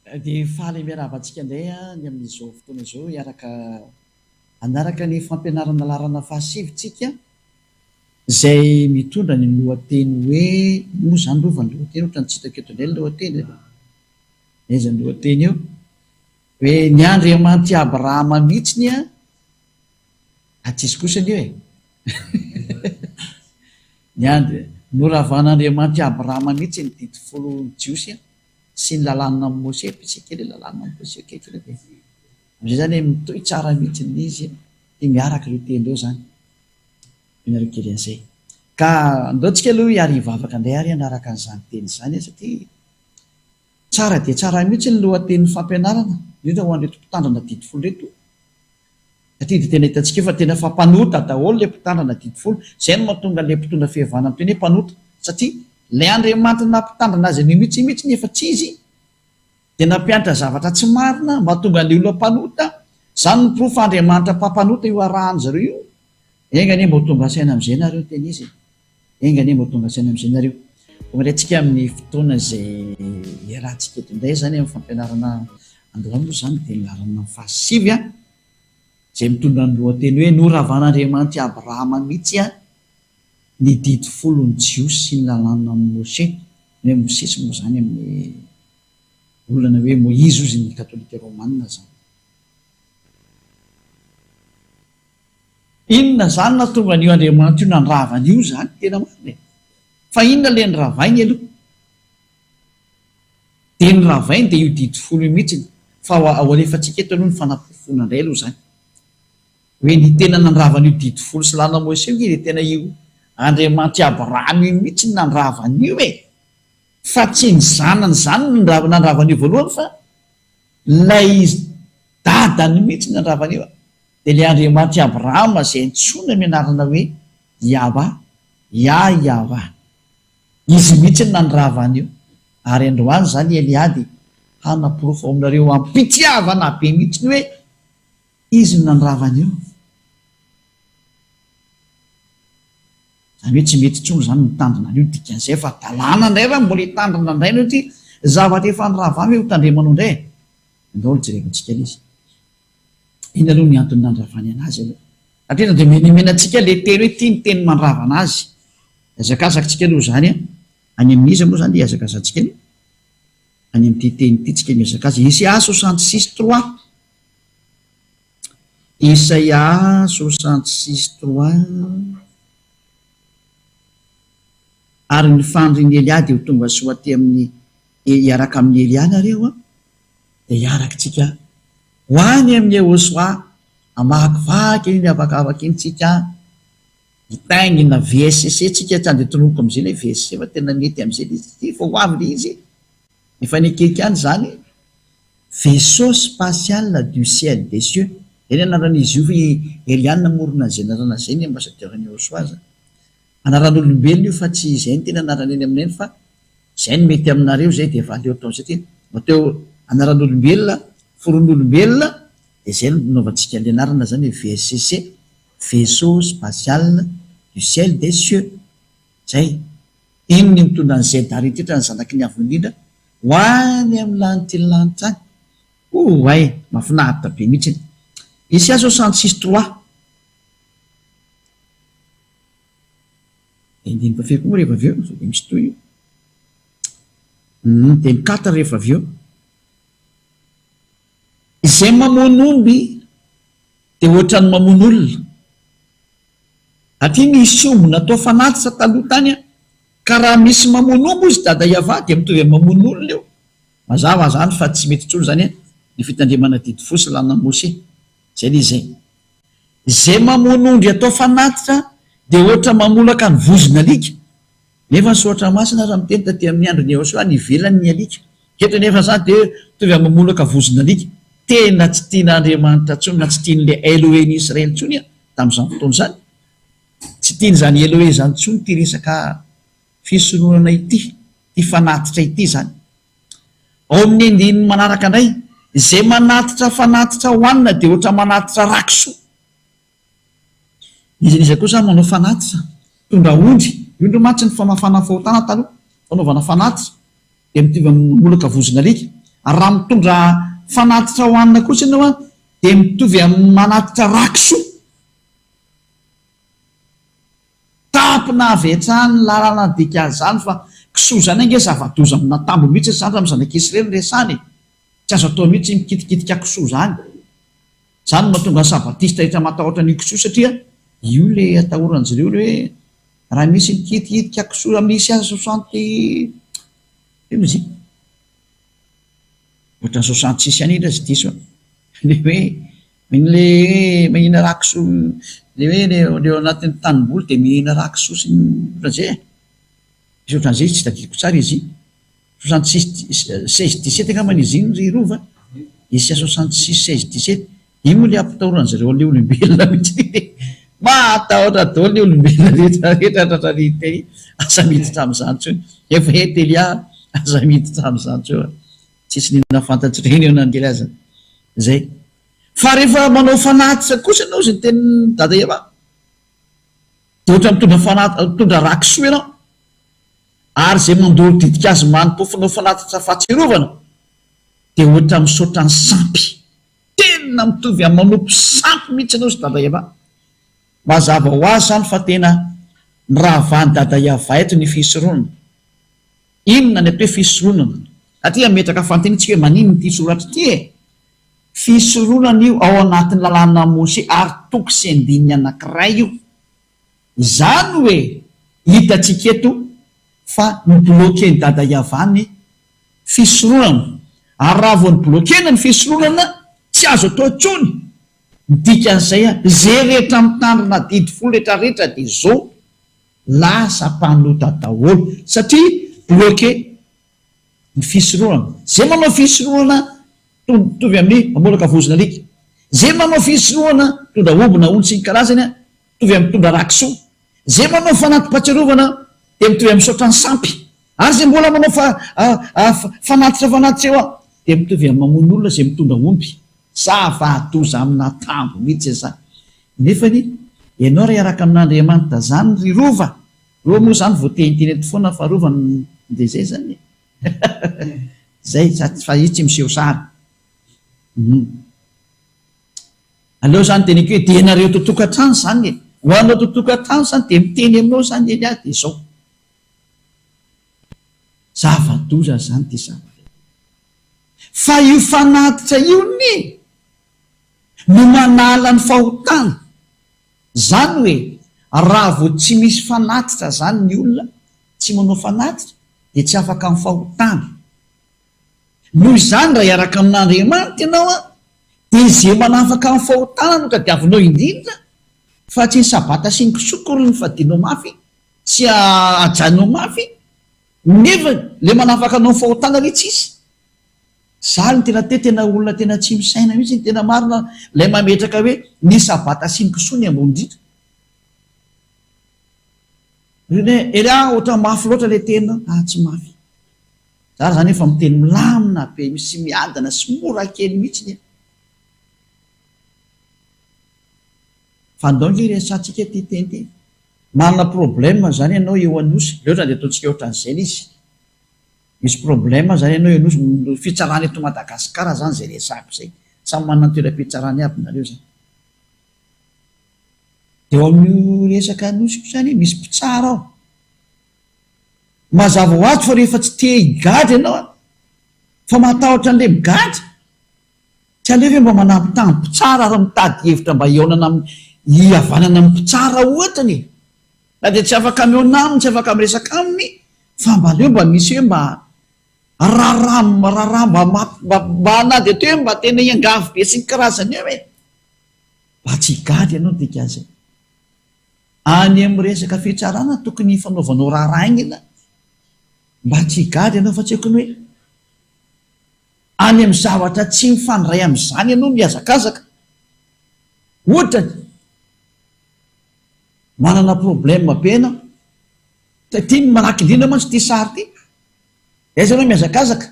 Dia faly miarahaba antsika indray ny amin'izao fotoana izao hiaraka hanaraka ny fampianarana laharana fahasivy tsika izay mitondra ny lohateny hoe moa izany rova ny lohateny ohatran'ny tsy hitako eto indray ny lohateny e. Aiza ny lohateny eo? Hoe ny Andriamanitr'i Abrahama mihitsy ny a tsisy kosa anie e. Ny andry noravan'Andriamanitr'i Abrahama mihitsy ny didy folon'ny Jiosy sy ny lalàna amin'i Moshe, bitsika kely lalàna amin'i Moshe kely kely dia amin'izay zany hoe mitohy tsara mihitsy ny izy dia miaraka ireo teny ireo zany, miaraka kely an'izay. Ka andao tsika aloha hiary hivavaka indray ary hanaraka an'izany teny izany satria tsara dia tsara mihitsy ny lohatenin'ny fampianarana, indrindra ho an'ireto mpitandrina didy folo ireto. Satria dia tena hitantsika eo fa tena efa mpanota daholo ilay mpitandrina didy folo. Izay no mahatonga ilay mpitondra fihevana miteny hoe mpanota. Satria ilay Andriamanitra nampitandrina azy an'io mihitsy mihitsy nefa tsy izy dia nampianatra zavatra tsy marina mahatonga an'ilay olona mpanota. Izany no porofo fa Andriamanitra mpampanota io arahan-dry zareo io. Enga anie mba ho tonga saina amin'izay nareo tena izy e. Enga anie mba ho tonga saina amin'izay nareo. Tonga indray tsika amin'ny fotoana izay iarahantsika eto indray izany amin'ny fampianarana androany moa izany dia ny laharana fahasivy an, izay mitondra ny lohateny hoe Noravan'Andriamanitra i Abrahama mihitsy an, ny didy folon'ny Jiosy sy ny lalànan'i Moshe, ny hoe Mosesy moa izany amin'ny olona na hoe Moizy hozy ny katolika romana izany. Inona izany nahatonga an'io Andriamanitra io nandrava an'io izany? Tena marina e! Fa inona ilay noravainy aloha? Dia ny ravainy dia io didy folo io mihitsy fa ho alefantsika eto aloha ny fanaporofoana indray aloha izany. Hoe ny tena nandrava an'io didy folo sy lalana Moisés io dia tena io Andriamanitr'i Abrahama io mihitsy no nandrava an'io e! Fa tsy ny zanany izany no nandrava an'io voalohany fa ilay dadany mihitsy no nandrava an'io. Dia ilay Andriamanitr'i Abrahama izay antsoina amin'ny anarana hoe Yahwah, Yah Yahwah. Izy mihitsy no nandrava an'io. Ary androany izany i Elia dia hanaporofo ao aminareo am-pitiavana be mihitsy ny hoe izy no nandrava an'io. Izany hoe tsy mety intsony izany mitandrina an'io, dikan'izay fa hadalana indray raha mbola hitandrina indray an'io ity zavatra efa noravana hoe hotandremanao indray e. Andao aloha jerevantsika ilay izy. Inona aloha ny antony nandravany anazy aloha? Hatreto dia menemena antsika ilay teny hoe ity ny teny mandrava anazy. Hazakazakitsika aloha izany an. Any amin'iza moa izany ilay hazakazantsika aloha? Any amin'ity teny ity tsika mihazakaza. Isaia 66 trois. Isaia 66 trois. Ary ny fandrin'i Elia dia ho tonga soa aty amin'ny hiaraka amin'i Elia nareo an. Dia hiaraka tsika ho any amin'i Yehosua hamakivaky iny habakabaka iny tsika hitaingina VSCC tsika tsy andeha tononiko amizay ilay VSC fa tena mety amizay ilay izy ity fa ho avy ilay izy efa nekeko ihany izany vaisseau spatial du ciel des cieux zay ny anaran'izy io fa i Eliane namorona an'izay anarana izay ny ambassadeur an'i Yehosua zany Anaran'olombelona io fa tsy izay no tena anarana eny aminay fa izay no mety aminareo izay dia efa aleo atao satria matoa anaran'olombelona, foron'olombelona dia izay no nanaovantsika an'ilay anarana izany hoe VSCC, Vaisseau Spatial du Ciel des Cieux. Izay. Iny ny mitondra an'i Zedaritetra ny zanaky ny Avo Indrindra ho any amin'ny lanitry ny lanitra any. Oay! Mahafinaritra be mihitsy. Isaia 66 trois. Dia andininy fahafiry koa moa rehefa avy eo? Sao dia misy tohiny io. Hum, dia ny quatre rehefa avy eo. Izay mamono omby dia ohatran'ny mamono olona. Aty nisy omby natao fanatitra taloha tany an, ka raha misy mamono omby hozy dada Yavah dia mitovy amin'ny mamono olona io. Mazava izany fa tsy mety intsony izany ny fitandremana didy fo sy lalàn'i Moshe. Izay ilay izy e. Izay mamono ondry atao fanatitra dia ohatra mamolaka ny vozon'alika. Nefa ny Soratra Masina aza miteny taty amin'ny andron'i Yehosua any ivelany ny alika. Eto anefa izany dia mitovy amin'ny mamolaka vozon'alika. Tena tsy tian'Andriamanitra intsony na tsy tian'ilay Elohen'i Israely intsony tamin'izany fotoana izany. Tsy tian'izany Elohe izany intsony ity resaka fisoronana ity, ity fanatitra ity izany. Ao amin'ny andininy manaraka indray, izay manatitra fanatitra hohanina dia ohatra manatitra ra-kisoa. Iza n'iza kosa manao fanatitra, mitondra ondry, io ndry mantsy ny famafana fahotana taloha, fanaovana fanatitra, dia mitovy amin'ny mamolaka vozon'alika. Ary raha mitondra fanatitra hohanina kosa ianao an, dia mitovy amin'ny manatitra ra-kisoa. Tampina avy hatrany ny lalana ny dikan'izany fa kisoa izany ange zava-doza amin'atambo mihitsy izany raha amin'ny zanak'Israely no resahana e! Tsy azo atao mihitsy mikitikitika kisoa izany. Izany no mahatonga ny sabatista rehetra matahotra an'io kisoa satria io ilay atahoran-dry zareo ilay hoe raha misy mikitikitika kisoa misy aza soixante inona izy iny? Ohatran'ny 66 ihany iny raha tsy diso aho. Ilay hoe ilay hoe mihinana rà kisoa, ilay hoe ilay ao anatin'ny tanimboly dia mihinana rà kisoa sy ny ohatran'izay e. Misy ohatran'izay izy, tsy tadidiko tsara izy iny. 66 16 17 angambany izy iny ry Rova a. Isa 66 16 17. Iny moa ilay ampitahoran-dry zareo an'ilay olombelona mihitsy iny e. Mahatahotra daholo ny olombelona rehetra rehetra tratran'ny teny. Aza miditra amin'izany intsony. Efa ety Elia, aza miditra amin'izany intsony. Tsisy n'inona fantatr'ireny eo na ny kely aza. Zay. Fa rehefa manao fanatitra kosa ianao izay tenin'i Dada Eva, dia ohatra mitondra fanatitra, mitondra rà kisoa ianao, ary izay mandoro ditin-kazo manim-pofona ho fanatitra fahatsiarovana, dia ohatra misaotra ny sampy. Tena mitovy amin'ny manompo sampy mihitsy ianao ry Dada Eva. Mazava ho azy izany fa tena nirahavahan'i Dada Eva eto ny fisoronana. Inona ny atao hoe fisoronana? Aty hametraka fanontaniana tsika hoe maninona ity soratra ity e? Fisoronana io ao anatin'ny lalàna Mose ary toko sy andininy anankiray io. Izany hoe hitantsika eto fa ni-bloquer-n'i Dada Yavah ny fisoronana. Ary raha vao ni-bloquer-na ny fisoronana, tsy azo atao intsony. Ny dikan'izay, izay rehetra mitandrina didy folo rehetrarehetra dia zo. Lasa mpanota daholo satria bloqué ny fisoronana. Zay manao fisoronana mitovy amin'ny mamolaka vozona alika. Zay manao fisoronana mitondra omby na ondry sy ny karazany mitovy amin'ny mitondra rà kisoa. Zay manao fanati-pahatsiarovana dia mitovy amin'ny misaotra ny sampy. Ary zay mbola manao fanatitra fanatitra eo dia mitovy amin'ny mamono olona zay mitondra omby. Zava-doza amin'atambo mihitsy izany. Nefany ianao raha hiaraka amin'Andriamanitra zany ry Rova, reo moa zany vao te-hiteny eto foana fa Rova no dia zay zany e. Zay sady fa izy tsy miseho sary. Hum. Aleo zany teneko hoe dia nareo eto tokantrano zany e. Ho anao eto tokantrano zany dia miteny aminao zany Elia dia zao. Zava-doza zany ity zavatra ity. Fa io fanatitra io anie no manala ny fahotana. Zany hoe raha vao tsy misy fanatitra zany ny olona tsy manao fanatitra dia tsy afaka amin'ny fahotana. Noho izany raha hiaraka amin'Andriamanitra ianao an, dia izay manafaka amin'ny fahotana no tadiavinao indrindra fa tsy ny sabata sy ny kisoa akory no fadianao mafy sy hajainao mafy nefa ilay manafaka anao amin'ny fahotana anie tsisy. Za no tena te tena olona tena tsy misaina mihitsy ny tena marina ilay mametraka hoe ny sabata sy ny kisoa ny ambony indrindra. Rene ery ah ohatra mafy loatra ilay tena ah tsy mafy. Za ary zany efa miteny milamina be sy miadana sy mora kely mihitsy ny. Fa andao nge resahantsika ity teny ity. Manana problème zany ianao eo Anosy, aleo zany dia ataontsika ohatran'izay ilay izy. Misy problème zany ianao eo Anosy, fitsarana eto Madagascar zany zay resahako zay, samy manana ny toeram-pitsarany aby nareo zany. Dia eo amin'io resaka Anosy io zany misy mpitsara ao. Mazava ho azy fa rehefa tsy te higadra ianao an, fa matahotra an'ilay migadra, tsy aleo ve mba manambitamby mpitsara ary mitady hevitra mba hihaonana amin'ny, hihavanana amin'ny mpitsara ohatrany e? Na dia tsy afaka mihaona aminy, tsy afaka miresaka aminy, fa mba aleo mba misy hoe mba raharaha, raharaha mba mba mba na dia atao hoe mba tena hiangavy be sy ny karazany eo e! Mba tsy higadra ianao ny dikan'izay. Any amin'ny resaka fitsarana tokony hifanaovanao raharaha haingana mba tsy higadra ianao fa tsy haiko ny hoe any amin'ny zavatra tsy mifandray amin'izany ianao mihazakazaka. Ohatra, manana problème be ianao. Ity no maraky indrindra mantsy ity sary ity. Aiza ianao mihazakazaka?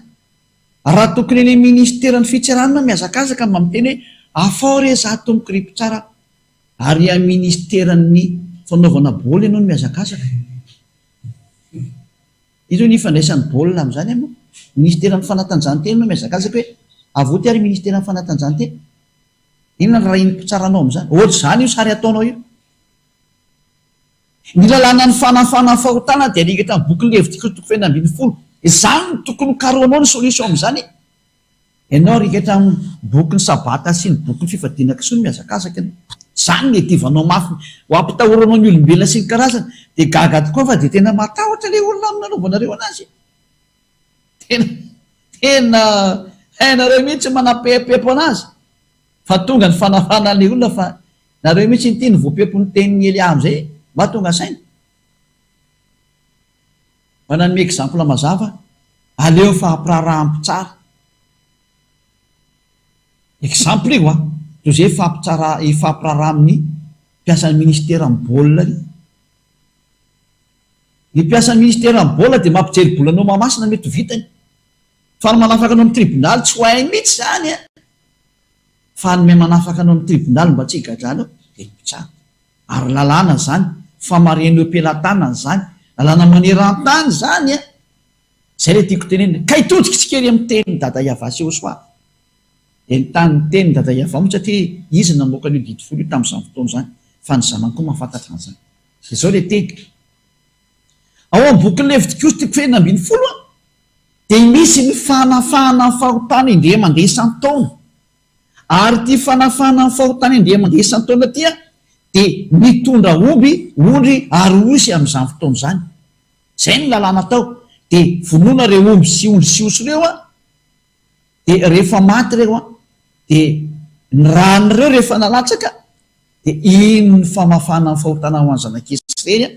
Raha tokony any amin'ny ministeran'ny fitsarana ianao mihazakazaka mba miteny hoe afaho re za tompoko ry mpitsara Ary any ministeran'ny fanaovana baolina ianao no mihazakazaka. Iza no ifandraisan'ny baolina amin'izany ianao? Ministeran'ny fanatanjahantena ianao mihazakazaka hoe avoty ary ministeran'ny fanatanjahantena. Inona ny rahin'ny mpitsara anao amin'izany? Ohatr'izany io sary ataonao io. Ny lalànan'ny fanafana ny fahotana dia alika hatramin'ny bokin'ny Levitikosy toko fahenina 16. Izany no tokony hokarohanao ny solution amin'izany e. Ianao ry hatramin'ny bokin'ny sabata sy ny bokin'ny fifadiana kisoa no mihazakazaka ianao. Izany no iadivanao mafy ho ampitahoranao ny olombelona sy ny karazany. Dia gaga tokoa fa dia tena matahotra ilay olona amin'ny nanaovanareo anazy e. Tena tena hainareo mihitsy manapepeppo anazy. Fa tonga ny fanafana an'ilay olona fa nareo mihitsy ity no voapepo ny tenin'i Elia amin'izay mba tonga saina. Mba nanome exemple mazava, aleo fampiraharaha mpitsara. Exemple io an, toy izay hifampitsara hifampiraharaha amin'ny mpiasan'ny ministeran'ny baolina ry. Ny mpiasan'ny ministeran'ny baolina dia mampijery bola anao Mahamasina mety ho vitany. Fa ny manafaka anao amin'ny tribonaly tsy ho hainy mihitsy izany an. Fa ny manafaka anao amin'ny tribonaly mba tsy higadrana eo dia ny mpitsara. Ary lalàna izany, famarena eo am-pelatanana izany, lalàna maneran-tany izany an! Izay ilay tiako tenenina. Ka hitodika isika ery amin'ny tenin'i Dada Yavah sy Yehosua. Dia ny tany ny tenin'i Dada Yavah moa satria izy no namoaka an'io didy folo io tamin'izany fotoana izany, fa ny zanany koa mahafantatra an'izany. Dia izao ilay teny. Ao amin'ny bokin'ny Levitikosy toko fahenina 16 an, dia misy ny fanafahana ny fahotana indray mandeha isan-taona. Ary ity fanafahana ny fahotana indray mandeha isan-taona ity dia mitondra omby, ondry ary osy amin'izany fotoana izany. Izay no lalàna atao. Dia vonoina ireo omby sy ondry sy osy ireo dia rehefa maty ireo dia ny ràn'ireo rehefa nalatsaka dia iny ny famafana ny fahotana ho an'ny zanak'Israely.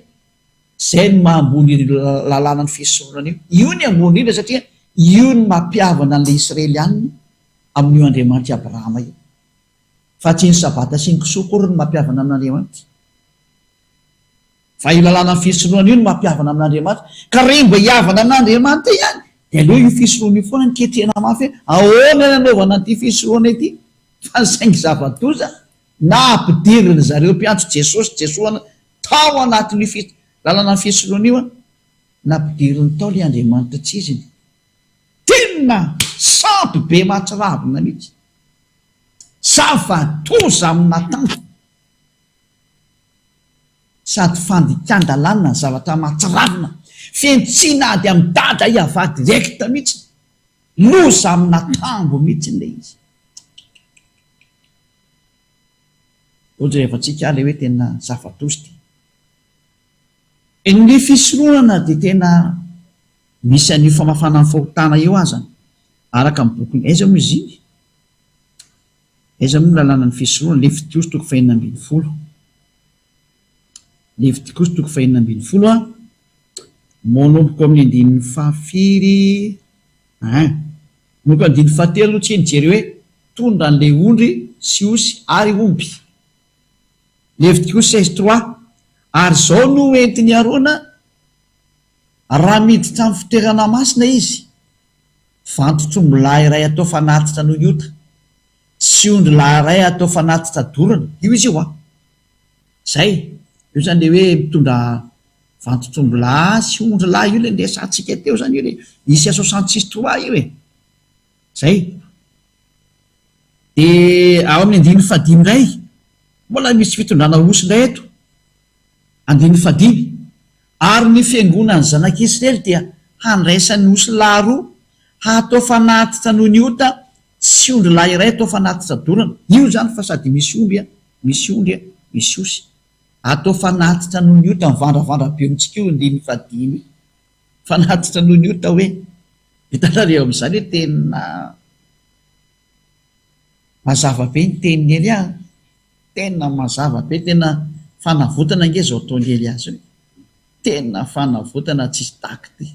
Izay no maha ambony io lalànan'ny fisoronana io. Io ny ambony indrindra satria io no mampihavana an'ilay Israelianina amin'io Andriamanitr'i Abrahama io. Fa tsy ny Sabata sy ny kisoa akory no mampihavana amin'Andriamanitra. Fa io lalànan'ny fisoronana io no mampihavana amin'Andriamanitra. Ka raha mba hihavana amin'Andriamanitra ihany, dia aleo io fisoronana io foana no ketrehina mafy hoe ahoana ny anaovana an'ity fisoronana ity. Fa saingy zava-doza, nampidirin'ny zareo mpiantso Jesosy Jesoa tao anatin'io fi, lalana fisoloana io an, nampidiriny tao ilay Andriamanitra tsy iziny. Tena sampy be mahatsiravina mihitsy. Zava-doza amina tany. Sady fandikan-dalàna ny zavatra mahatsiravina. Fihantsiana ady amin'i Dada Iavah direct mihitsy. Loza amina tambo mihitsy ilay izy. Ohatra rehefa tsika ilay hoe tena zava-doza ity. Ny fisoronana dia tena misy an'io famafana ny fahotana io azany, araka ny bokin'i aiza moa izy iny? Aiza moa ny lalànan'ny fisoronana? Levitikosy toko fahenina 16. Levitikosy toko fahenina 16 an, manomboka amin'ny andininy fahafiry? Ein. Manomboka andininy fahatelo aloha tsika nijery hoe tondra an'ilay ondry sy osy ary omby. Levitikosy 16 trois, Ary izao no ho entin'i Arona raha miditra amin'ny fitoerana masina izy, vantotr'ombilahy iray atao fanatitra noho ny ota, sy ondrilahy iray atao fanatitra dorana. Io izy io an! Izay. Io izany ilay hoe mitondra vantotr'ombilahy sy ondrilahy io ilay niresahantsika teo izany io ilay Isa 66 trois io e! Izay. Dia ao amin'ny andininy fahadimy indray, mbola misy fitondrana osy indray eto. Andininy fahadimy, Ary ny fiangonan'ny zanak'Israely dia handraisany osilahy roa hatao fanatitra noho ny ota sy ondrilahy iray atao fanatitra dorana. Io izany fa sady misy omby, misy ondry, misy osy. Atao fanatitra noho ny ota, mivandravandra be amintsika io andininy fahadimy io. Fanatitra noho ny ota hoe? Hitanareo amin'izany hoe tena mazava be ny tenin'i Elia an! Tena mazava be, tena fanavotana ange izao ataon'i Elia izao e! Tena fanavotana tsisy tahaka ity.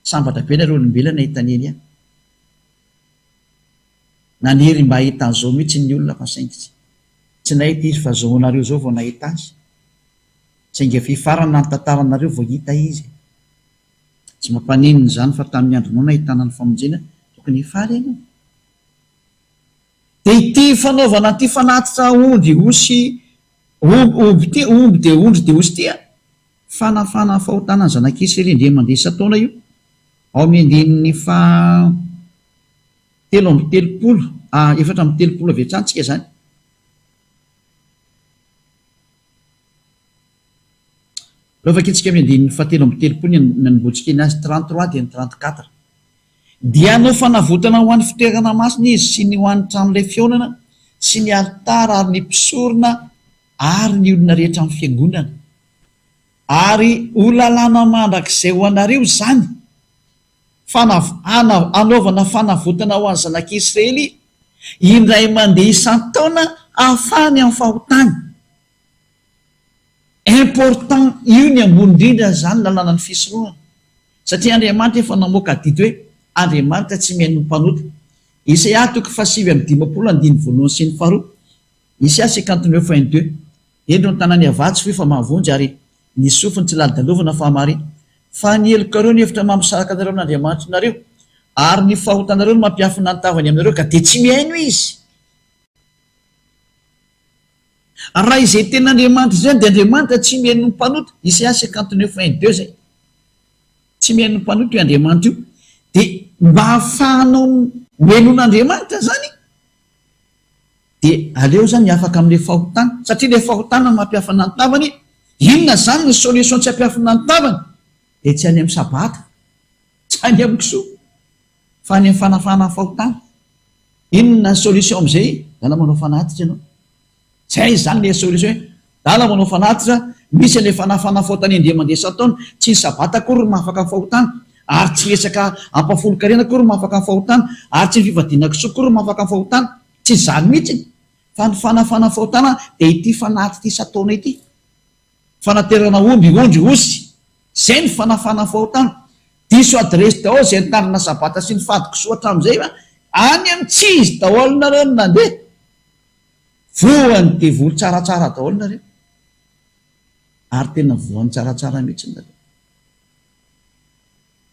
Sambatra be nareo olombelona nahita an'i Elia. Naniry mba hahita an'izao mihitsy ny olona fa saingy tsy tsy nahita izy fa zao nareo izao vao nahita azy. Saingy efa hifarana ny tantaranareo vao hita izy e. Tsy mampaninona izany fa tamin'ny andronao nahitana ny famonjena, tokony hifaly ianao. Dia ity fanaovana an'ity fanatitra ondry, osy, omby, omby ity, omby dia ondry dia osy ity an, fanafana ny fahotana ny zanak'Israely indray mandeha isan-taona io. Ao amin'ny andininy faha 33, 34 avy hatrany tsika izany. Aleo vakintsika amin'ny andininy faha 33 ny nanombohantsika ny azy, 33 dia ny 34. Dia hanao fanavotana ho an'ny fitoerana masina izy sy ny ho an'ny tranolay fihaonana sy ny alitara ary ny mpisorona ary ny olona rehetra amin'ny fiangonana. Ary ho lalàna mandrakizay ho anareo izany, fanav, ana, hanaovana fanavotana ho an'ny zanak'Israely indray mandeha isan-taona hahafahany amin'ny fahotany. Important, io ny ambony indrindra izany lalànan'ny fisorohana. Satria Andriamanitra efa namoaka adidy hoe Andriamanitra tsy mihaino ny mpanota. Isaia toko faha-59 andininy voalohany sy ny faharoa, Isaia 59 un deux. Indro ny tanany havia tsy fohy fa mahavonjy ary ny sofiny tsy lalodalovana fa hamary. Fa ny helokareo no hevitra mampisaraka anareo amin'Andriamanitrinareo, ary ny fahotanareo no mampiafina ny tavany aminareo, ka dia tsy mihaino Izy. Raha izay tena Andriamanitra izay dia Andriamanitra tsy mihaino ny mpanota, Isaia 59 un deux izay. Tsy mihaino ny mpanota io Andriamanitra io. Dia mba hahafahanao mihaino an'Andriamanitra izany, Dia aleo zany afaka amin'ilay fahotana, satria ilay fahotana no mampiafina ny tavany, inona zany ny solution tsy hampiafina ny tavany? Dia tsy any amin'ny sabata, tsy any amin'ny kisoa, fa any amin'ny fanafahana ny fahotana. Inona ny solution amin'izay? Dala manao fanatitra ianao. Zay izany ilay solution hoe, dala manao fanatitra, misy an'ilay fanafana fahotana indray mandeha isan-taona, tsy ny sabata akory no mahafaka ny fahotana, ary tsy resaka ampahafolon-karena akory no mahafaka ny fahotana, ary tsy ny fivadiana kisoa akory no mahafaka ny fahotana. Tsy izany mihitsy, fa ny fanafana fahotana dia ity fanatitra isan-taona ity. Fanaterana omby, ondry, osy. Izay ny fanafana fahotana. Diso adiresy daholo izay nitandrina sabata sy nifady kisoa hatramin'izay fa any amin'ny tsy izy daholo nareo no nandeha. Voan'ny devoly tsaratsara daholo nareo. Ary tena voan'ny tsaratsara mihitsy nareo.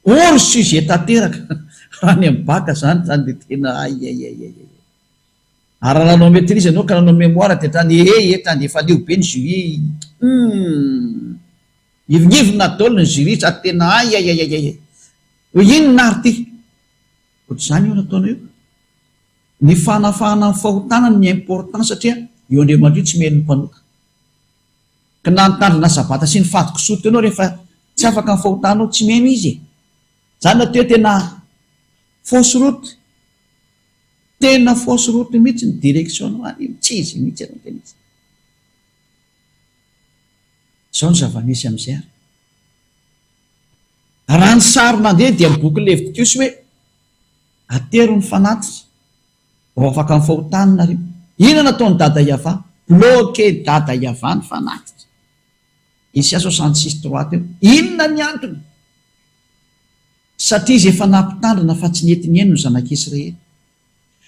Hors sujet tanteraka raha any amin'ny bac zany zany dia tena aiaiaiaiai. Ary raha nanao maitrise ianao ka nanao mémoire dia hatrany ee hatrany dia efa leo be ny jury humm. Mihivingivina daholo ny jury sady tena aiaiaiaiai. Hoe inona ary ity? Ohatr'izany io nataonao io. Ny fanafahana ny fahotana ny important satria io Andriamanitra io tsy mihaino ny mpanota. Ka na nitandrina sabata sy nifady kisoa teo enao rehefa tsy afaka ny fahotanao tsy mihaino izy e! Zany natao hoe tena fausse route, tena fausse route mihitsy ny direction nao any, tsy izy mihitsy ianao tena izy. Zao ny zava-misy amin'izay ary. Raha ny sary nandeha dia ny boky Levitikosy hoe atero ny fanatitra. Vao afaka ny fahotany nareo. Inona nataon'i Dada Yava? Bloqué Dada Yava ny fanatitra. Isaia 66 trois teo. Inona ny antony? Satria izy efa nampitandrina fa tsy nety nihaino ny zanak'Israely.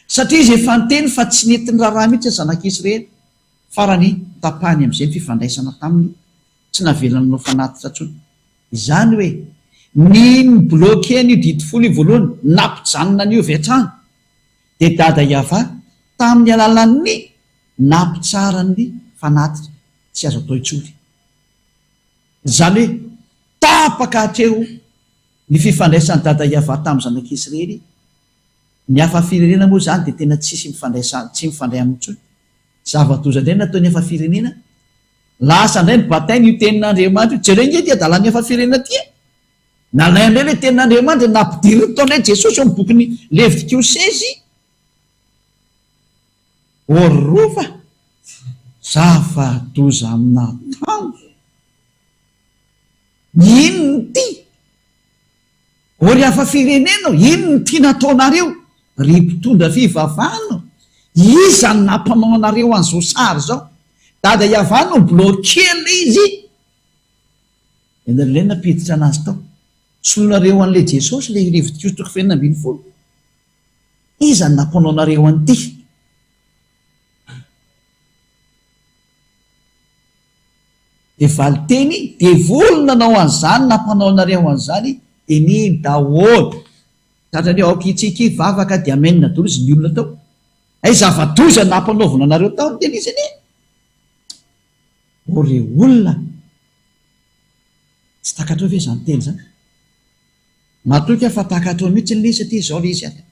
Satria izy efa niteny fa tsy nety niraharaha mihitsy ny zanak'Israely. Farany, tapahiny amin'izay ny fifandraisana taminy, tsy navelany nanao fanatitra intsony. Izany hoe, ny ni-bloquer an'io didy folo io voalohany, nampijanona an'io avy hatrany, dia Dada Yavah tamin'ny alalan'ny nampitsaran'ny fanatitra tsy azo atao intsony. Izany hoe, tapaka hatreo ny fifandraisan'i Dada Yavah tamin'ny zanak'Israely, ny hafa firenena moa izany dia tena tsisy mifandraisa, tsy mifandray aminy intsony. Zava-doza indray ny nataon'ny hafa firenena. Lasa indray ny batainy io tenin'Andriamanitra io. Jereo ange ity adalan'ny hafa firenena ity e! Nalainy indray ilay tenin'Andriamanitra, nampidiriny tao indray Jesosy ao amin'ny bokin'ny Levitikosy. Orova! Zava-doza amin'Adama. Inona ity? Ô ry hafa firenena ô, inona ity nataonareo? Ry mpitondra fivavahana ô, iza no nampanao anareo an'izao sary izao? Dada Yavah no bloquer ilay izy. Ianareo indray nampiditra anazy tao. Solonareo an'ilay Jesosy ilay Levitikosy toko fahenina 16. Iza no nampanao anareo an'ity? Dia valinteny, devoly nanao an'izany, nampanao anareo an'izany, dia nino daholo. Tratran'ny hoe aoka hitsiky, hivavaka, dia amen daholo izy ny olona tao. Hay zava-doza nampanaovina anareo tao ny tena izy anie. O re olona, tsy takatrao ve izany teny izany? Matoky aho fa takatrao mihitsy ilay izy satria izao ilay izy ary.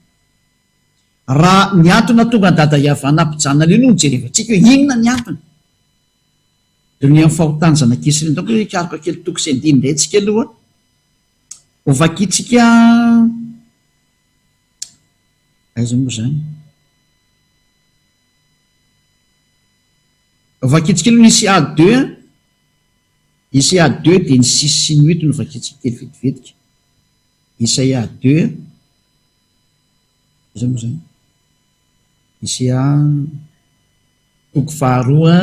Raha ny antony nahatonga an'i Dada Yavana hampijanona an'io no nojerevantsika hoe inona ny antony. Dia ny amin'ny fahotan'ny zanak'Israely. Donc hikaroka kely toko sy andininy indray tsika aloha. Ho vakintsika aiza moa izany? Ho vakintsika aloha ny ICA deux. ICA deux dia ny six sy ny huit no vakintsika kely vetivetika. ICA deux. Aiza moa izany? ICA toko faharoa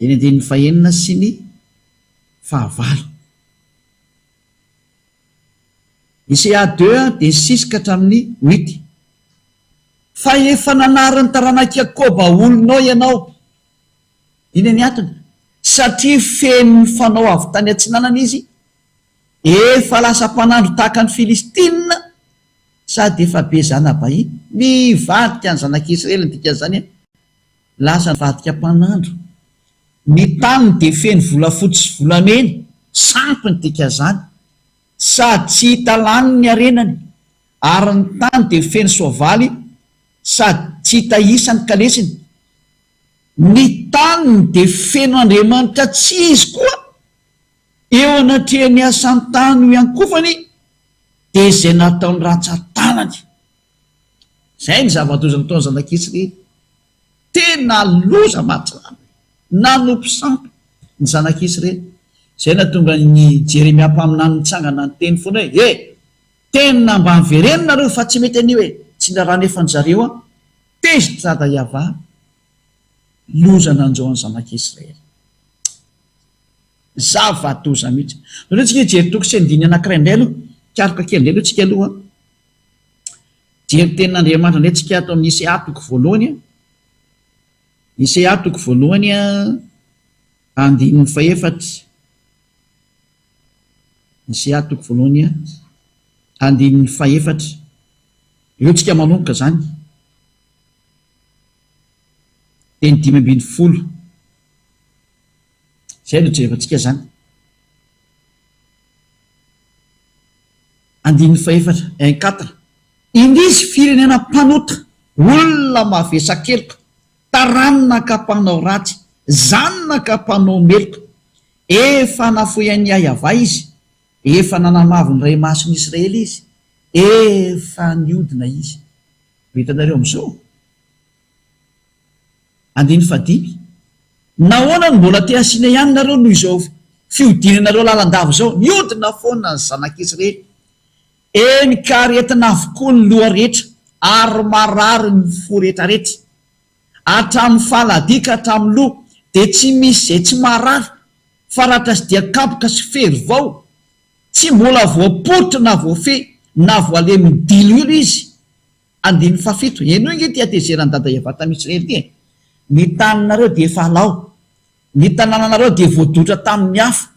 eny andininy fahenina sy ny fahavalo. Ny CA deux dia six ka hatramin'ny huit. Fa efa nanary ny taranak'i Jakoba olonao ianao. Inona ny antony? Satria feno ny fanao avy tany atsinanana izy, efa lasa mpanandro tahaka ny Filistina, sady efa be zana-bahiny. Nivadika ny zanak'Israely ny dikan'izany, lasa nivadika mpanandro. Ny taniny dia feno volafotsy sy volamena, sampy ny dikan'izany, sady tsy hita lany ny harenany, ary ny tany dia feno soavaly sady tsy hita isa ny kalesiny. Ny taniny dia feno andriamanitra tsy izy koa, eo anatrehan'ny asan-tany ho iankofany dia izay nataony rantsan-tanany. Izay ny zava-doza nataon'ny zanak'Israely. Tena loza mahatsiravina. Nanompo sampy ny zanak'Israely. Izay nahatonga an'i Jeremia mpaminany nitsangana niteny foana hoe, He! Tena mba mivereno nareo fa tsy mety an'io e! Tsy niraharaha nefa an-dry zareo an! Tezitra Dayava, loza nanjo an'ny zanak'Israely. Zava-doza mihitsy. Aleo tsika hijery toko sy andininy anankiray indray aloha. Hikaroka kely indray aloha tsika aloha. Hijery tenin'Andriamanitra indray tsika ato amin'ny Isaiah toko voalohany. Isaiah toko voalohany andininy fahefatra. Isaiah toko voalohany andininy fahefatra. Eo tsika manomboka izany. Teny 15. Izay no jerevantsika izany. Andininy fahefatra, un quatre. Indrisy firenena mpanota, olona mavesa-keloka, taranaka mpanao ratsy, zanaka mpanao meloka. Efa nafoy an'i Yavah izy, efa nanamavo ny Ray Masin'i Israely izy, efa niodina izy. Ho hitanareo amin'izao. Andininy fahadimy, Nahoana no mbola te hasiana ihany nareo noho izao fihodinanareo lalandava izao? Mihodina foana ny zanak'Israely. Eny ka aretina avokoa ny loha rehetra ary marary ny fo rehetrarehetra. Hatramin'ny faladia ka hatramin'ny loha dia tsy misy izay tsy marary fa ratra sy dian-kapoka sy fery vao. Tsy mbola voaporitra na voafehy na voalemin'ny diloilo izy. Andininy fahafito, Henoy ange ity hatezeran'i Dada Yavah tamin'i Israely ity e! Ny taninareo dia efa alao, ny tanànanareo dia voadotra tamin'ny afo,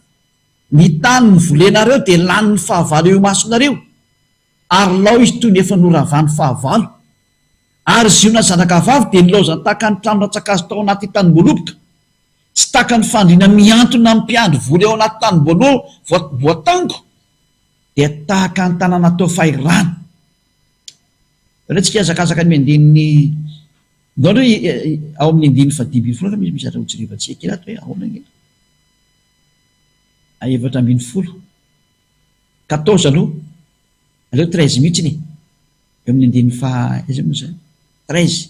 ny tany novolenareo dia lanin'ny fahavalo eo imasonareo, ary lao izy toy ny efa noravan'ny fahavalo. Ary Ziona zanakavavy dia nilaozany tahaka ny trano rantsankazo tao anaty tanimboaloboka, sy tahaka ny fandriana mihantona amin'ny mpiandry voly ao anaty tanimboaloboka, dia tahaka ny tanàna atao fahirano. Aleo tsika hihazakazaka ny andininy, ndao ndray ao amin'ny andininy fahadimy ambin'ny folo angamba misy zavatra hojerevantsika kely ato hoe ahoana ange. 14. Quatorze aloha. Aleo treize mihitsiny e. Eo amin'ny andininy faha aiza moa izany? Treize.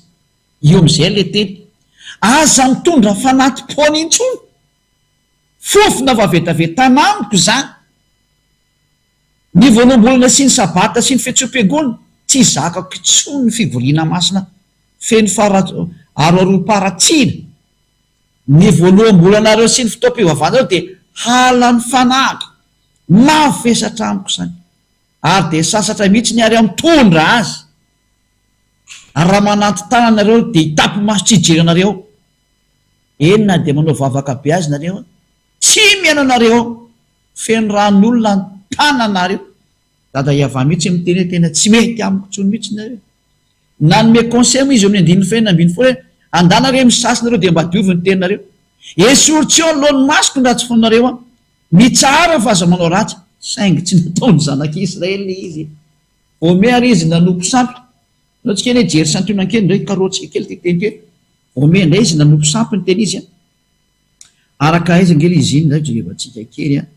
Eo amin'izay ilay teny. Aza mitondra fanati-poana intsony. Fofona vavetaveta amiko izany. Ny voaloham-bolana sy ny Sabata sy ny fiantsoam-piangonana, tsy zakako intsony ny fivoriana masina feno aroaroam-paharatsiana. Ny voaloham-bolanareo sy ny fotoam-pivavahanareo dia halan'ny fanahiko. Mavesatra amiko izany. Ary dia sasatra mihitsy ny ary aho mitondra azy. Ary raha mananton-tanana nareo dia hitapi-maso tsy hijery anareo aho. Eny na dia manao vavaka be azy nareo, tsy mihaino anareo aho. Feno ran'olona ny tananareo. Dada Yavah mihitsy miteny hoe tena tsy mety amiko intsony mihitsy nareo. Nanome conseil moa izy eo amin'ny andininy fahenina 16 hoe andana re misasy nareo dia mba diovy ny tenanareo. Esory tsy eo anoloan'ny masoko ny ratsy fonareo an. Mitsahara fa aza manao ratsy. Saingy tsy nataon'ny zanak'Israely ilay izy. Voame ary izy nanompo sampy. Anao tsika anie hijery santionany kely indray, karohantsika kely ity teny ity hoe voame indray izy nanompo sampy ny teny izy an. Araka aiza ange ilay izy iny indray jerevantsika kely an.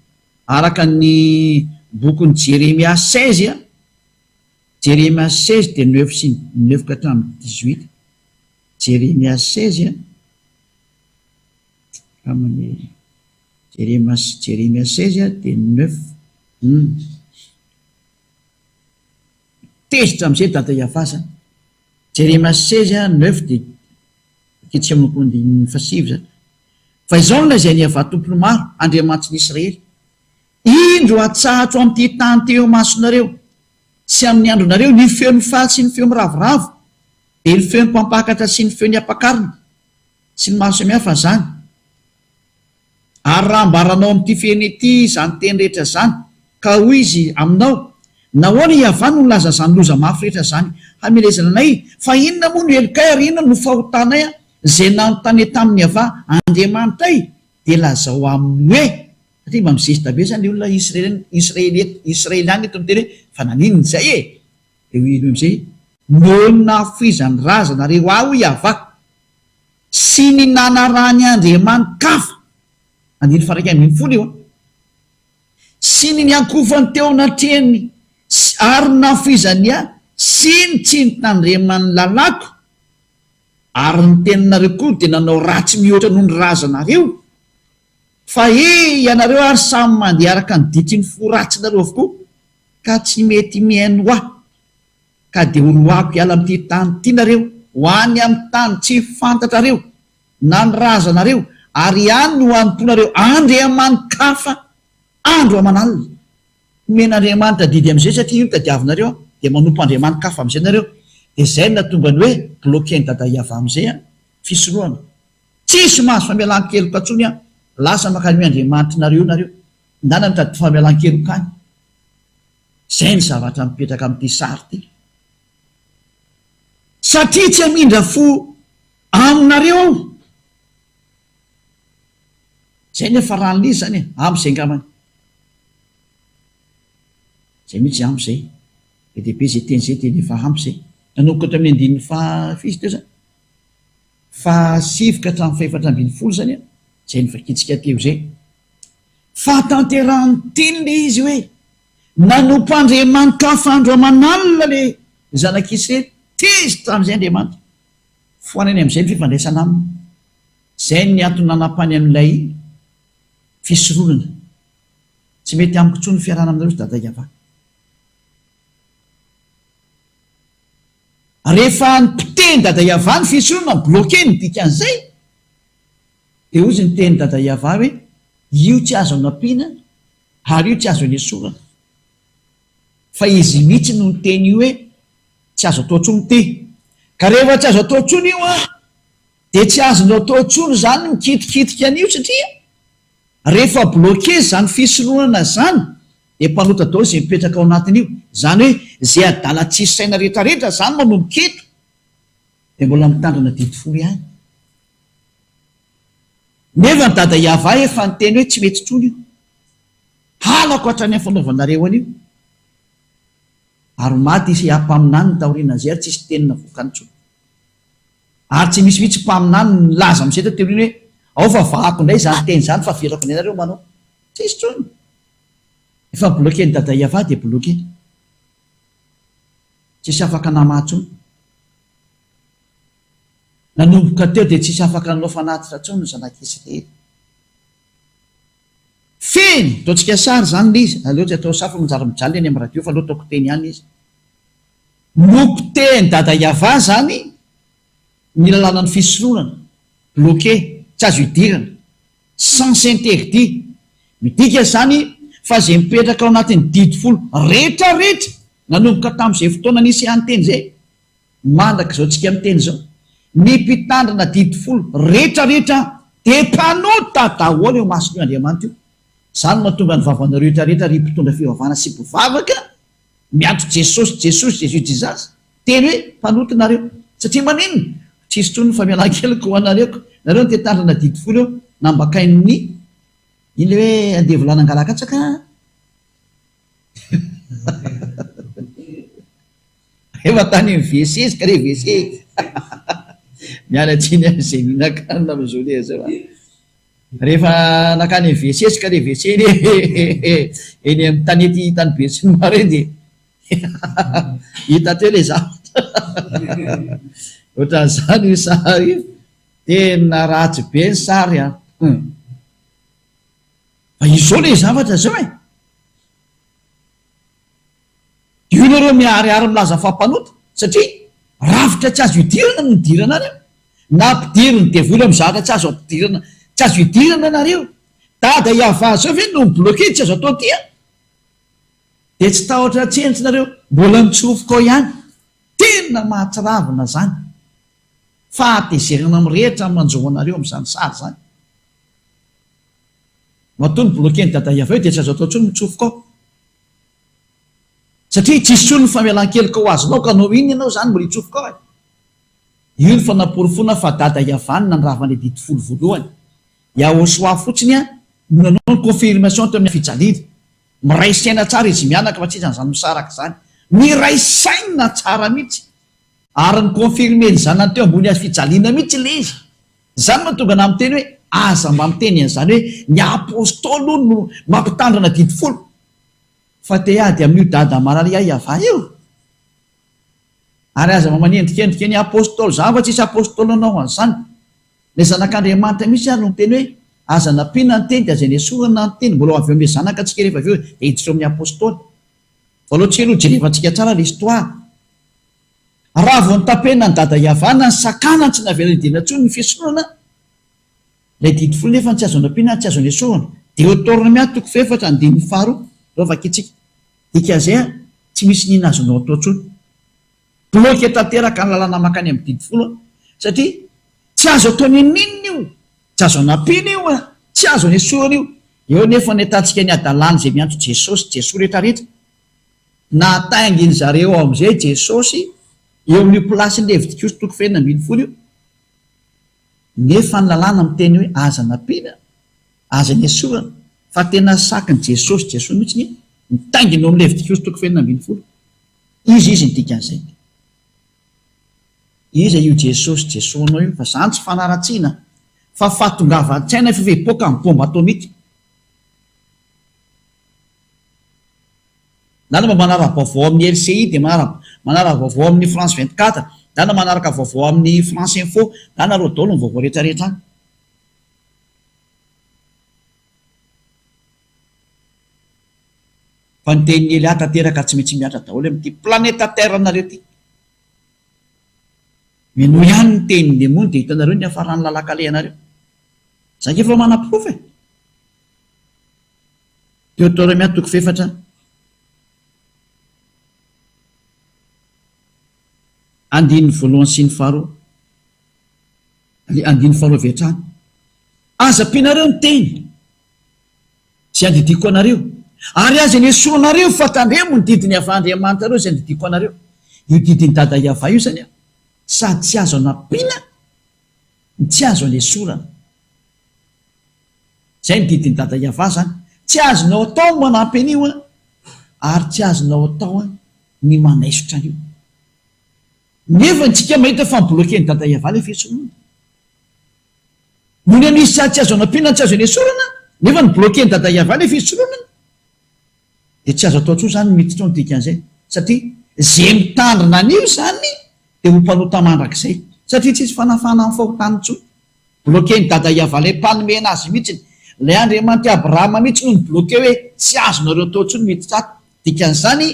Araka ny bokin'i Jeremia 16 an, Jeremia 16 dia neuf sy neuf ka hatramin'ny 18. Jeremia 16 an, amin'ny Jeremia Jeremia 16 dia neuf hum. Tezitra amin'izay Dada Iavaza. Jeremia 16 neuf dia akitsika amin'ny andininy fahasivy izany. Fa izao no lazain'i Iavah Tompon'ny maro, Andriamanitry ny Israely, Indro hatsahatro amin'ity tany ity eo imasonareo sy amin'ny andronareo ny feon'ny faly sy ny feo miravoravo, dia ny feon'ny mpampakatra sy ny feon'ny ampakarina, sy ny maro samihafa izany. Ary raha ambaranao amin'ity fehiny ity izany teny rehetra izany, ka hoy izy aminao, Nahoana i Yavah no nilaza izany loza mafy rehetra izany hamelezana anay? Fa inona moa no helokay ary inona no fahotanay izay nanontania tamin'i Yavah Andriamanitray? Dia lazao aminy hoe, satria mba mizesta be izany ilay olona Israely Israeliana eto miteny hoe, fa naninona izay e? Dia hoy ireo amin'izay, Noho ny nahafoizan'ny razanareo ahy, hoy Yavah. Sy ny nanarahany andriamani-kafa, andininy faha-11 io an, sy ny niankofany teo anatrehany ary ny nahafoizany ahy sy ny tsy nitandremany ny lalàko, ary ny teninareo koa dia nanao ratsy mihoatra noho ny razanareo, fa he ianareo ary samy mandeha araka ny ditry ny fo ratsinareo avokoa, ka tsy mety mihaino ahy. Ka dia horoahako hiala amin'ity tany ity nareo, ho any amin'ny tany tsy fantatrareo, na ny razanareo, ary any no hanompoanareo andriamani-kafa andro aman'alina. Omen'Andriamanitra didy amin'izay satria io no tadiavinareo an, dia manompo andriamani-kafa amin'izay nareo. Dia izay no nahatonga ny hoe bloquer-n'i Dada Iavah amin'izay an, fisorohana. Tsisy mahazo famelan-keloka intsony an, lasa mankany io andriamanitrinareo io nareo, ndana mitady famelan-keloka any. Izay ny zavatra mipetraka amin'ity sary ity. Satria tsy hamindra fo aminareo aho. Izay ny hafaran'ilay izy izany e, ampy izay angambany. Izay mihitsy ampy izay. Be dia be izay teny izay dia efa ampy izay. Nanomboka tamin'ny andininy faha firy izy teo izany? Fahasivy ka hatramin'ny fahefatra ambinifolo izany an, izay novakintsika teo izay. Fahatanterahan'ny teny ilay izy hoe, Nanompo andriamani-kafa andro aman'alina ilay zanak'Israely. Tezitra tamin'izay Andriamanitra. Foanany amin'izay ny fifandraisana aminy. Izay ny antony nanapany an'ilay fisoronana. Tsy mety amiko intsony ny fiarahana aminareo ry Dada Yavah. Rehefa nipotehiny Dada Yavah ny fisoronana, bloquer ny dikan'izay, Dia hozy ny tenin'i Dada Yavah hoe, Io tsy azo anampiana ary io tsy azo anesorana. Fa izy mihitsy no niteny io hoe, tsy azo atao intsony ity. Ka rehefa tsy azo atao intsony io an, dia tsy azonao atao intsony izany ny mikitikitika an'io satria rehefa bloquer izany fisoronana izany dia mpanota daholo izay mipetraka ao anatin'io. Izany hoe izay adala tsisy saina rehetrarehetra izany manomboka eto dia mbola mitandrina didy folo ihany. Nefa ny dada Yavah efa niteny hoe tsy mety intsony io. Halako hatrany amin'ny fanaovanareo an'io. Ary maty Isaia mpaminaniny taorianan'izay ary tsisy teny navoakany intsony. Ary tsy misy mihitsy mpaminany nilaza amin'izay taty aoriana hoe ao fa vahako indray izany teny izany fa avelako indray nareo manao. Tsisy intsony. Efa bloquer-n'i dada Yavah dia bloquer. Tsisy afaka namaha intsony. Nanomboka teo dia tsisy afaka nanao fanatitra intsony ny zanak'Israely. Feno! Ataontsika sary izany ilay izy. Aleo tsy atao sary fa manjary mijaly any amin'ny radio fa aleo ataoko teny ihany izy. Nopotehin'i Dada Yavah izany ny lalànan'ny fisoronana. Bloqué. Tsy azo idirana. Sens interdit. Midika izany fa izay mipetraka ao anatin'ny didy folo rehetra rehetra nanomboka tamin'izay fotoana nisehan'ny teny izay, Mandrakizao tsika miteny izao, ny mpitandrina didy folo rehetra rehetra dia mpanota daholo eo imason'io Andriamanitra io. Izany no mahatonga ny vavanareo rehetra rehetra ry mpitondra fivavahana sy mpivavaka miantso Jesosy Jesosy Jesus Jesus teny hoe mpanota nareo. Satria maninona? Tsisy intsony ny famelan-keloka ho anareo ka. Nareo no te hitandrina didy folo eo nambakain'ny iny le hoe andevo lahy nangalakatsaka. Efa tany amin'ny WC izy ka re WC e! Miala tsiny amin'izay mihinan-kanina amin'izao le izao a! Rehefa nankany amin'ny WC izy ka re WC eny eny amin'ny tanety tany Besinimaro eny dia hita teo ilay zavatra. Ohatran'izany io sary io. Tena ratsy be ny sary an! Fa izao ilay zavatra izao e! Io nareo miharihary milaza fa mpanota satria rafitra tsy azo idirana no nidirana any an! Nampidirin'ny devoly amin'ny zavatra tsy azo ampidirana tsy azo idirana nareo! Dada Yavah zao ve no mi-bloquer tsy azo atao ty an! Dia tsy tahotra tsentsy nareo mbola mitsofoka ao ihany! Tena mahatsiravina zany! Fahatezerana mirehitra no manjo anareo amin'izany sary zany! Matoa ni-bloquer-n'i Dada Yavah io dia tsy azo atao intsony mitsofoka ao! Satria tsisy intsony ny famelan-keloka ho azonao ka hanao inona ianao izany mbola hitsofoka ao e? Io ny fanaporofoana fa Dada Yavan nandrava ny adidy folo voalohany. Yahoshuah fotsiny no nanao ny confirmation teo amin'ny fijaliana. Miray saina tsara izy mianaka fa tsisy an'izany misaraka izany. Miray saina tsara mihitsy. Ary ni-confirmer ny zanany teo ambony hazo fijaliana mihitsy ilay izy. Izany no mahatonga anah miteny hoe aza mba miteny an'izany hoe ny apostoly hono no mampitandrina didy folo. Fa te hiady amin'io dada malala Yavah io? Ary aza mba manendrikendrika ny apostoly zany fa tsisy apostoly nanao an'izany. Ilay zanak'Andriamanitra mihitsy ary no niteny hoe aza nampiana ny teny dia aza nesorina ny teny, mbola ho avy eo amin'ilay zanaka tsika rehefa avy eo dia hiditra eo amin'ny apostoly. Fa aleo tsika aloha jerevantsika tsara ilay histoire. Raha vao notapena an'i dada Yavah na nisakana tsy navela hidina intsony ny fisoronana, Ilay didy folo nefa tsy azo anampiana ary tsy azo anesorana. Deotornomia toko fahefatra andininy faharoa, izao vakintsika. Dikan'izay an, tsy misy n'inona azonao atao intsony. Bloqué tanteraka ny lalana mankany amin'ny didy folo an, satria tsy azo atao n'inon'inona io, tsy azo anampiana io an, tsy azo anesorana io. Eo nefa ny ahitantsika ny hadalana izay miantso Jesosy, Jesoa rehetrarehetra. Nataingin zareo ao amin'izay Jesosy eo amin'io place-n'ny Levitikosy toko fahenina ambinifolo io. Nefa ny lalàna miteny hoe aza nampiana, aza nesorana, fa tena sakin'i Jesosy, Jesoa mihitsy anie, mitaingina eo amin'ny Levitikosy toko fahenina ambinifolo. Iza izy ny dikan'izay? Iza io Jesosy Jesoanao io? Fa zany tsy fanaratsiana fa fahatongavan-tsaina efa hipoaka amin'ny bomba atomika. Ndana mba manara-baovao amin'ny LCI dia manara-baovao amin'ny France 24, ndana manaraka vaovao amin'ny France Info, ndana reo daholo ny vaovao rehetra rehetra any. Fa ny tenin'i Elia tanteraka tsy maintsy mihatra daholo amin'ity planeta Terre nareo ity. Minoa ihany ny tenin'ny demony dia hitanareo ny hiafaran'ny lalan-kalehanareo. Za ange efa manaporofo e. Deoteronomia toko fahefatra andininy voalohany sy ny faharoa, andininy faharoa avy hatrany. Aza ampianareo ny teny izay andidiako anareo, ary aza anesoanareo fa tandremo ny didin'i Yavah Andriamanitrareo izay andidiako anareo. Io didin'i Dada Yavah io izany sady tsy azo anampiana no tsy azo anesorana. Zay ny didin'i Dada Yavah zany. Tsy azonao atao ny manampy an'io an, ary tsy azonao atao an ny manaisotra an'io. Nefa ntsika mahita fa mi-bloquer-n'i Dada Yavah ilay fiantsoana. Nony misy tsy azo anampiana ny tsy azo anesorana, nefa ni-bloquer-n'i Dada Yavah ilay fisoronana, dia tsy azo atao intsony izany ny miditra ao ny dikan'izay. Satria izay mitandrina an'io izany dia ho mpanota mandrakizay. Satria tsisy fanafahana amin'ny fahotana intsony. Bloquer-n'i Dada Yavah ilay mpanome anazy mihitsy. Ilay Andriamanitr'i Abrahama mihitsy no ni-bloquer hoe tsy azonareo atao intsony miditra ato. Dikan'izany,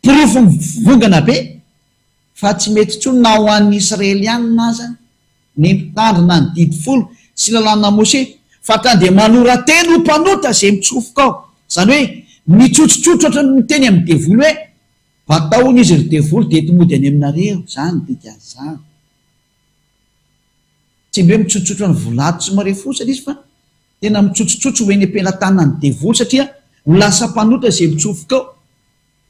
porofo mivongana be fa tsy mety intsony na ho an'ny Israelianina aza ny mitandrina ny didy folo sy lalàna Moshe fa ka dia manora-tena ho mpanota izay mitsofoka ao. Izany hoe mitsotsotsotra ohatran'ny miteny amin'ny devoly hoe batao hono izy ry devoly dia enti-mody any aminareo. Izany ny dikan'izany. Tsy ny hoe mitsotsotra ny volato sy marefosa ilay izy fa tena mitsotsotsotra ho eny am-pelatanan'ny devoly satria ho lasa mpanota izay mitsofoka ao.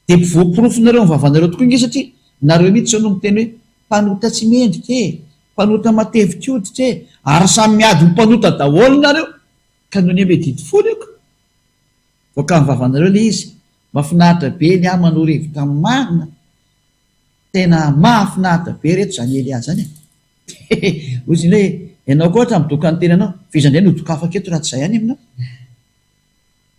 Dia voaporofonareo amin'ny vavanareo tokoa ange satria nareo mihitsy izao no miteny hoe mpanota tsy mendrika e, mpanota matevin-koditra e, ary samy miady ho mpanota daholo nareo ka nony ame didy folo io ka. Voaka amin'ny vavanareo ilay izy. Mafinaritra be ny ahy manoro hevitra marina. Tena mahafinaritra be reto zany Elia zany e. Hoy izy hoe ianao koa ohatra midoka ny tenanao, fa iza indray no hodokafako eto raha tsy izaho ihany aminao?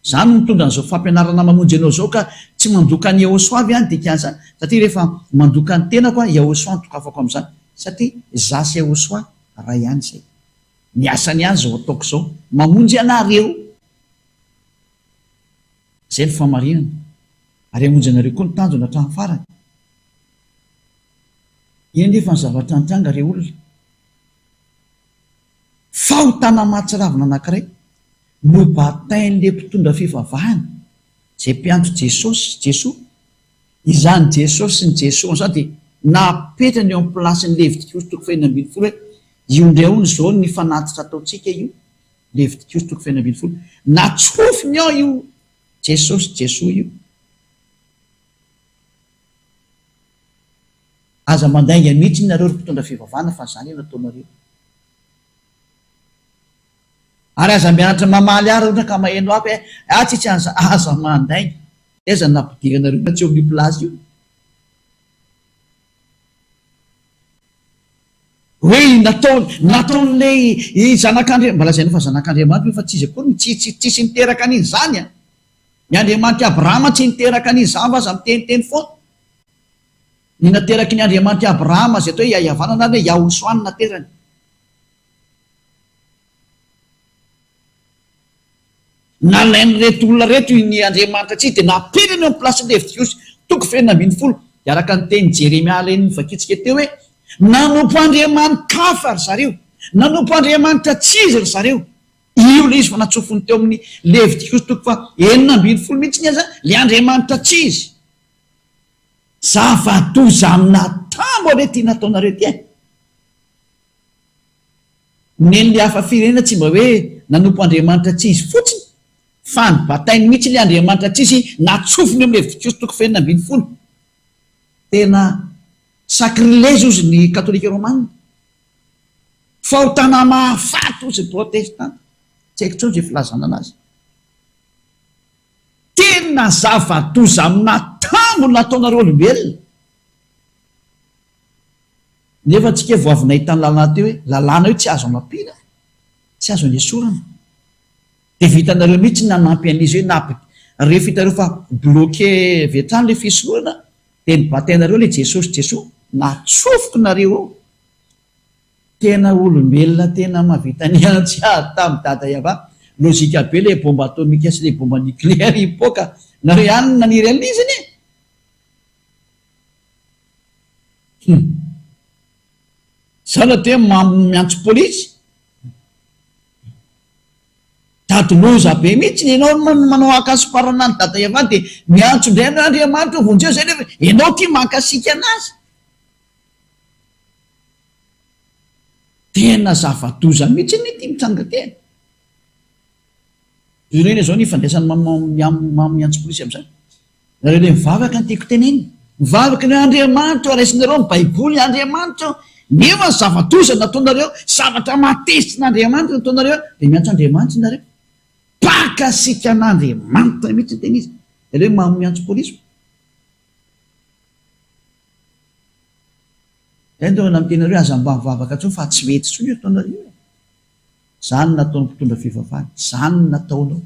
Izaho no mitondra an'izao fampianarana mamonjy anao izao ka tsy mandoka an'i Yahoshuah ve aho ny dikan'izany? Satria rehefa mandoka ny tenako aho, Yahoshuah no dokafako amin'izany. Satria izaho sy Yahoshuah iray ihany izay. Ny asany ihany izao ataoko izao, mamonjy anareo. Izay no fahamarinana. Ary hamonjy anareo koa ny tanjona hatramin'ny farany. Inona anefa ny zavatra nitranga re olona? Fahotana mahatsiravina anankiray nobatain'ilay mpitondra fivavahana izay mpiantso Jesosy, Jesoa. Izany Jesosy sy ny Jesoa izany dia napetrany eo amin'ny plasin'ny Levitikosy toko fahenina ambinifolo hoe io indray hono izao ny fanatitra ataontsika io, Levitikosy toko fahenina ambinifolo. Natsofiny ao io Jesosy Jesoa io. Aza mandainga mihitsy nareo ry mpitondra fivavahana fa zany no ataonareo. Ary aza mianatra mamaly ahy raha ohatra ka maheno ahy hoe ah tsisy an'za aza mandainga. Aiza no nampidiranareo tsy eo amin'io place io? Hoe nataony nataon'ilay zanak'Andriamanitra, mba lazaina fa zanak'Andriamanitra io fa tsy izy akory no tsy tsy tsisy niteraka an'iny zany an! Ny Andriamanitr'i Abrahama tsy niteraka an'iny zany fa aza miteniteny foana. Ny nateraky ny Andriamanitr'i Abrahama izay atao hoe Iahiavanana ary hoe Yahosoa no naterany. Nalain'ireto olona ireto ny Andriamanitra tsy izy dia napetrany eo amin'ny plasin'i Levitiosy, toko fahenina ambinifolo, dia araka ny tenin'i Jeremia ilay novakintsika teo hoe, Nanompo andriamani-kafa ry zareo, nanompo andriamanitra tsy izy ry zareo. Io ilay izy fa natsofony teo amin'ny Levitiosy toko faha 16 mihitsy aza ilay andriamanitra tsy izy. Zava-doza amin'atambo anie ity nataonareo ity e! Nen'ilay hafa firenena tsy mba hoe nanompo Andriamanitra tsy izy fotsiny fa nibatainy mihitsy ilay Andriamanitra tsy izy natsofony eo amin'ny Levitikosy toko fahenina ambinifolo. Tena sacrilège hozy ny katolika romana. Fahotana mahafaty hozy ny protestanta. Tsy haiko intsony izay filazana anazy. Tena zava-doza amin'atambo nataonareo olombelona. Nefa tsika vao avy nahita ny lalàna teo hoe lalàna io tsy azo anampiana, tsy azo anesorana. Dia vitanareo mihitsy ny nanampy an'izy hoe nampi rehefa hitanareo fa bloqué avy hatrany ilay fisorohana dia nibatainareo ilay Jesosy Jesoa, natsofoko nareo ao. Tena olombelona tena mahavita ny antsy ady tamin'i Dada Yava. Logique be ilay bombe atomique sy ilay bombe nucléaire hipoaka. Nareo ihany no naniry an'ilay izy anie. Hum. Zany atao hoe mamo miantso polisy? Dady loza be mihitsy ianao no manao ankasiparana an'i Dada Yava dia miantso indray anao Andriamanitra ô vonjeo zay nefa ianao ity mankasiaka anazy. Tena zava-doza mihitsy anie ity mitranga ity e. Ireny izao ny ifandraisan'ny mamo miantso polisy amin'izany. Nareo ilay mivavaka no tiako tenenina. Mivavaka ny hoe Andriamanitra ô, raisinareo ny Baiboly, Andriamanitra ô. Nefa ny zava-doza nataonareo, zavatra mahatezitra an'Andriamanitra nataonareo, dia miantso Andriamanitra nareo. Mpakasika an'Andriamanitra mihitsy ny tena izy. Ilay hoe mamo miantso polisy. Izay no tonga miteny anareo aza mba mivavaka intsony fa tsy mety intsony io ataonareo io e. Izany no nataon'ny mpitondra fivavahana, izany no nataonao.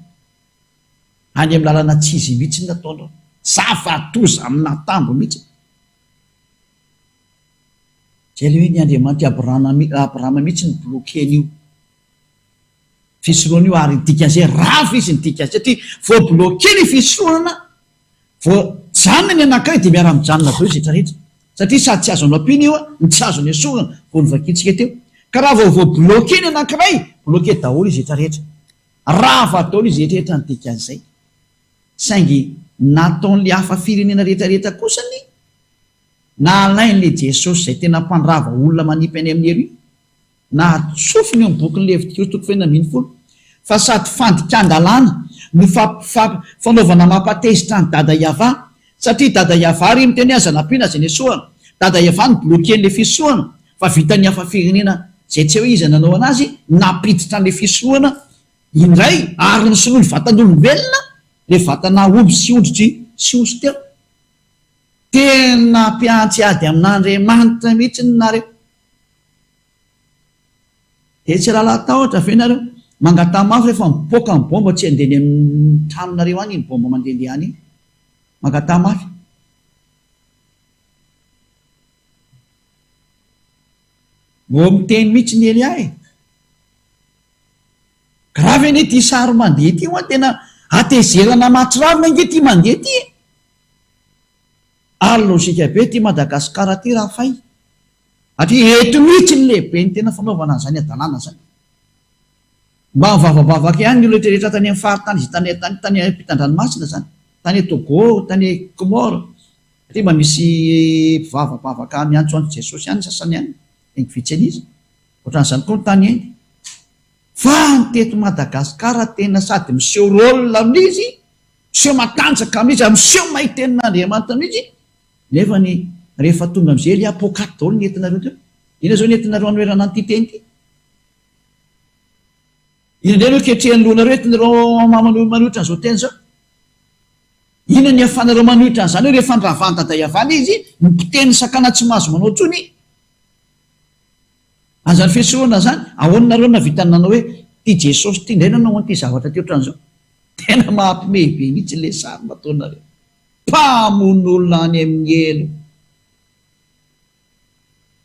Any amin'ny lalana tsy izy mihitsy no nataonao. Zava-doza amin'atambo mihitsy. Izay ilay hoe ny Andriamanitr'i Abrahama Abrahama mihitsy no bloquer-n'io fisorohana io ary ny dikan'izay rava izy ny dikan'izay satria voa-bloquer ny fisorohana Vao janona ny anankiray dia miara-mijanona daholo izay rehetra satria sady tsy azo anampiana io no tsy azo nesorina vao novakintsika teo. Ka raha vao voa-bloquer ny anankiray, bloquer daholo izay rehetra. Rava daholo izay rehetra ny dikan'izay. Saingy nataon'ilay hafa firenena rehetra rehetra kosa anie nalain'ilay Jesosy izay tena mpandrava olona manipy any amin'ny helo io. Nahatsofina eo amin'ny bokin'ny Levitikosy toko fahenina ambinifolo fa sady fandikan-dalàna no fanaovana mampatezitra an'i Dada Yavah, satria Dada Yavah re miteny hoe aza nampiana aza nesohana, Dada Yavah no bloquer-n'ilay fisohana fa vitan'ny hafa firenena izay tsy hay hoe iza nanao anazy nampiditra an'ilay fisohana indray ary nosoloiny vatan'olombelona ilay vatana omby sy ondry. sy osy teo. Tena mpiantsy ady amin'Andriamanitra mihitsy nareo. Dia tsy rahalahy tahotra ve nareo? Mangataha mafy rehefa mipoaka ny bomba tsy handeha any amin'ny tranonareo any iny bomba mandehandeha any iny. Mangataha mafy. Mbô miteny mihitsy ny Elia e! Grave anie ity sary mandeha ity ho'a tena hatezerana mahatsiravina ange ity mandeha ity e! Ary logique be ity Madagascar ity raha fay. Satria eto mihitsy ny lehibe ny tena fanaovana an'izany hadalana izany. Mba mivavabavaka ihany ny olona rehetra rehetra tany amin'ny faritany izay tany tany tany ampitan-dranomasina izany. Tany Togo, tany Comores. Satria mba misy mpivavabavaka miantsoantso Jesosy ihany ny sasany any, saingy vitsy an'isa. Ohatran'izany koa ny tany Inde. Fa ny teto Madagascar tena sady miseho rôle amin'izy, miseho matanjaka amin'izy, ary miseho mahay tenin'Andriamanitra mihitsy, nefa ny rehefa tonga amin'izay elia poakaty daholo ny entinareo teo. Inona izao ny entinareo hanoherana an'ity teny ity? Inona indray no ketrehan'ny lohanareo entinareo manohitra an'izao teny izao? Inona ny ahafahanareo manohitra an'izany hoe rehefa noravan'i Dada Yavana izy, ny mpiteny sakana tsy mahazo manao intsony? An'izany fiesorohana izany, ahoana nareo nahavita nanao hoe ity Jesosy ity indray nanao an'ity zavatra ity ohatran'izao? Tena mahapimehy be mihitsy ilay sary nataonareo. Mpamono olona any amin'ny helo.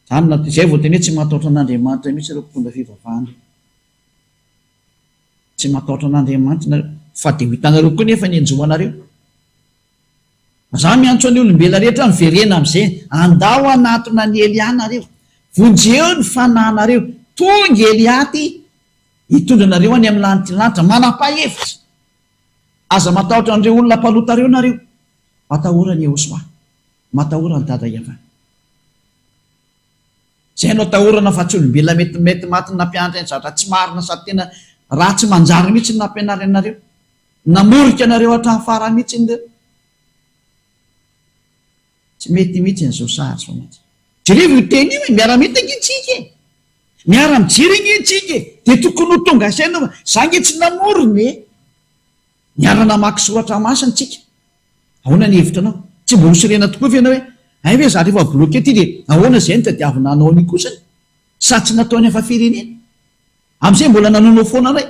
Izany no, izay vao tena hoe tsy matahotra an'Andriamanitra mihitsy ireo mpitondra fivavahana ireo. Tsy matahotra an'Andriamanitra nareo, fa dia ho hitanareo koa nefa ny hanjo anareo. Za miantso ny olombelona rehetra miverena amin'izay, andao hanatona an'i Elia nareo, vonjeo ny fanahinareo, tonga Elia aty hitondra anareo any amin'ny lanitry ny lanitra, manam-pahevitra. Aza matahotra an'ireo olona mpanota ireo nareo, matahora an'i Yehosua, matahora an'i Dada Yavah. Zay no atahorana fa tsy olombelona mety mety maty nampianatra ny zavatra tsy marina sady tena raha tsy manjary mihitsy ny nampianariny anareo. Namorika anareo hatramin'ny farany mihitsy ireo. Tsy mety mihitsy an'izao sary izao mantsy. Jerevo io teny io e, miara-mita ange tsika e. Miara-mijery ange tsika e. Dia tokony ho tonga saina fa za ange tsy namorona e. Niara-namaky soratra masina tsika. Ahoana ny hevitra anao? Tsy mba ho sorena tokoa ve ianao hoe, hay ve za rehefa bloqué ty dia ahoana izay no tadiavina hanao an'io kosany? Sa tsy nataony hafa firenena? Amin'izay mbola nanaonao foana indray.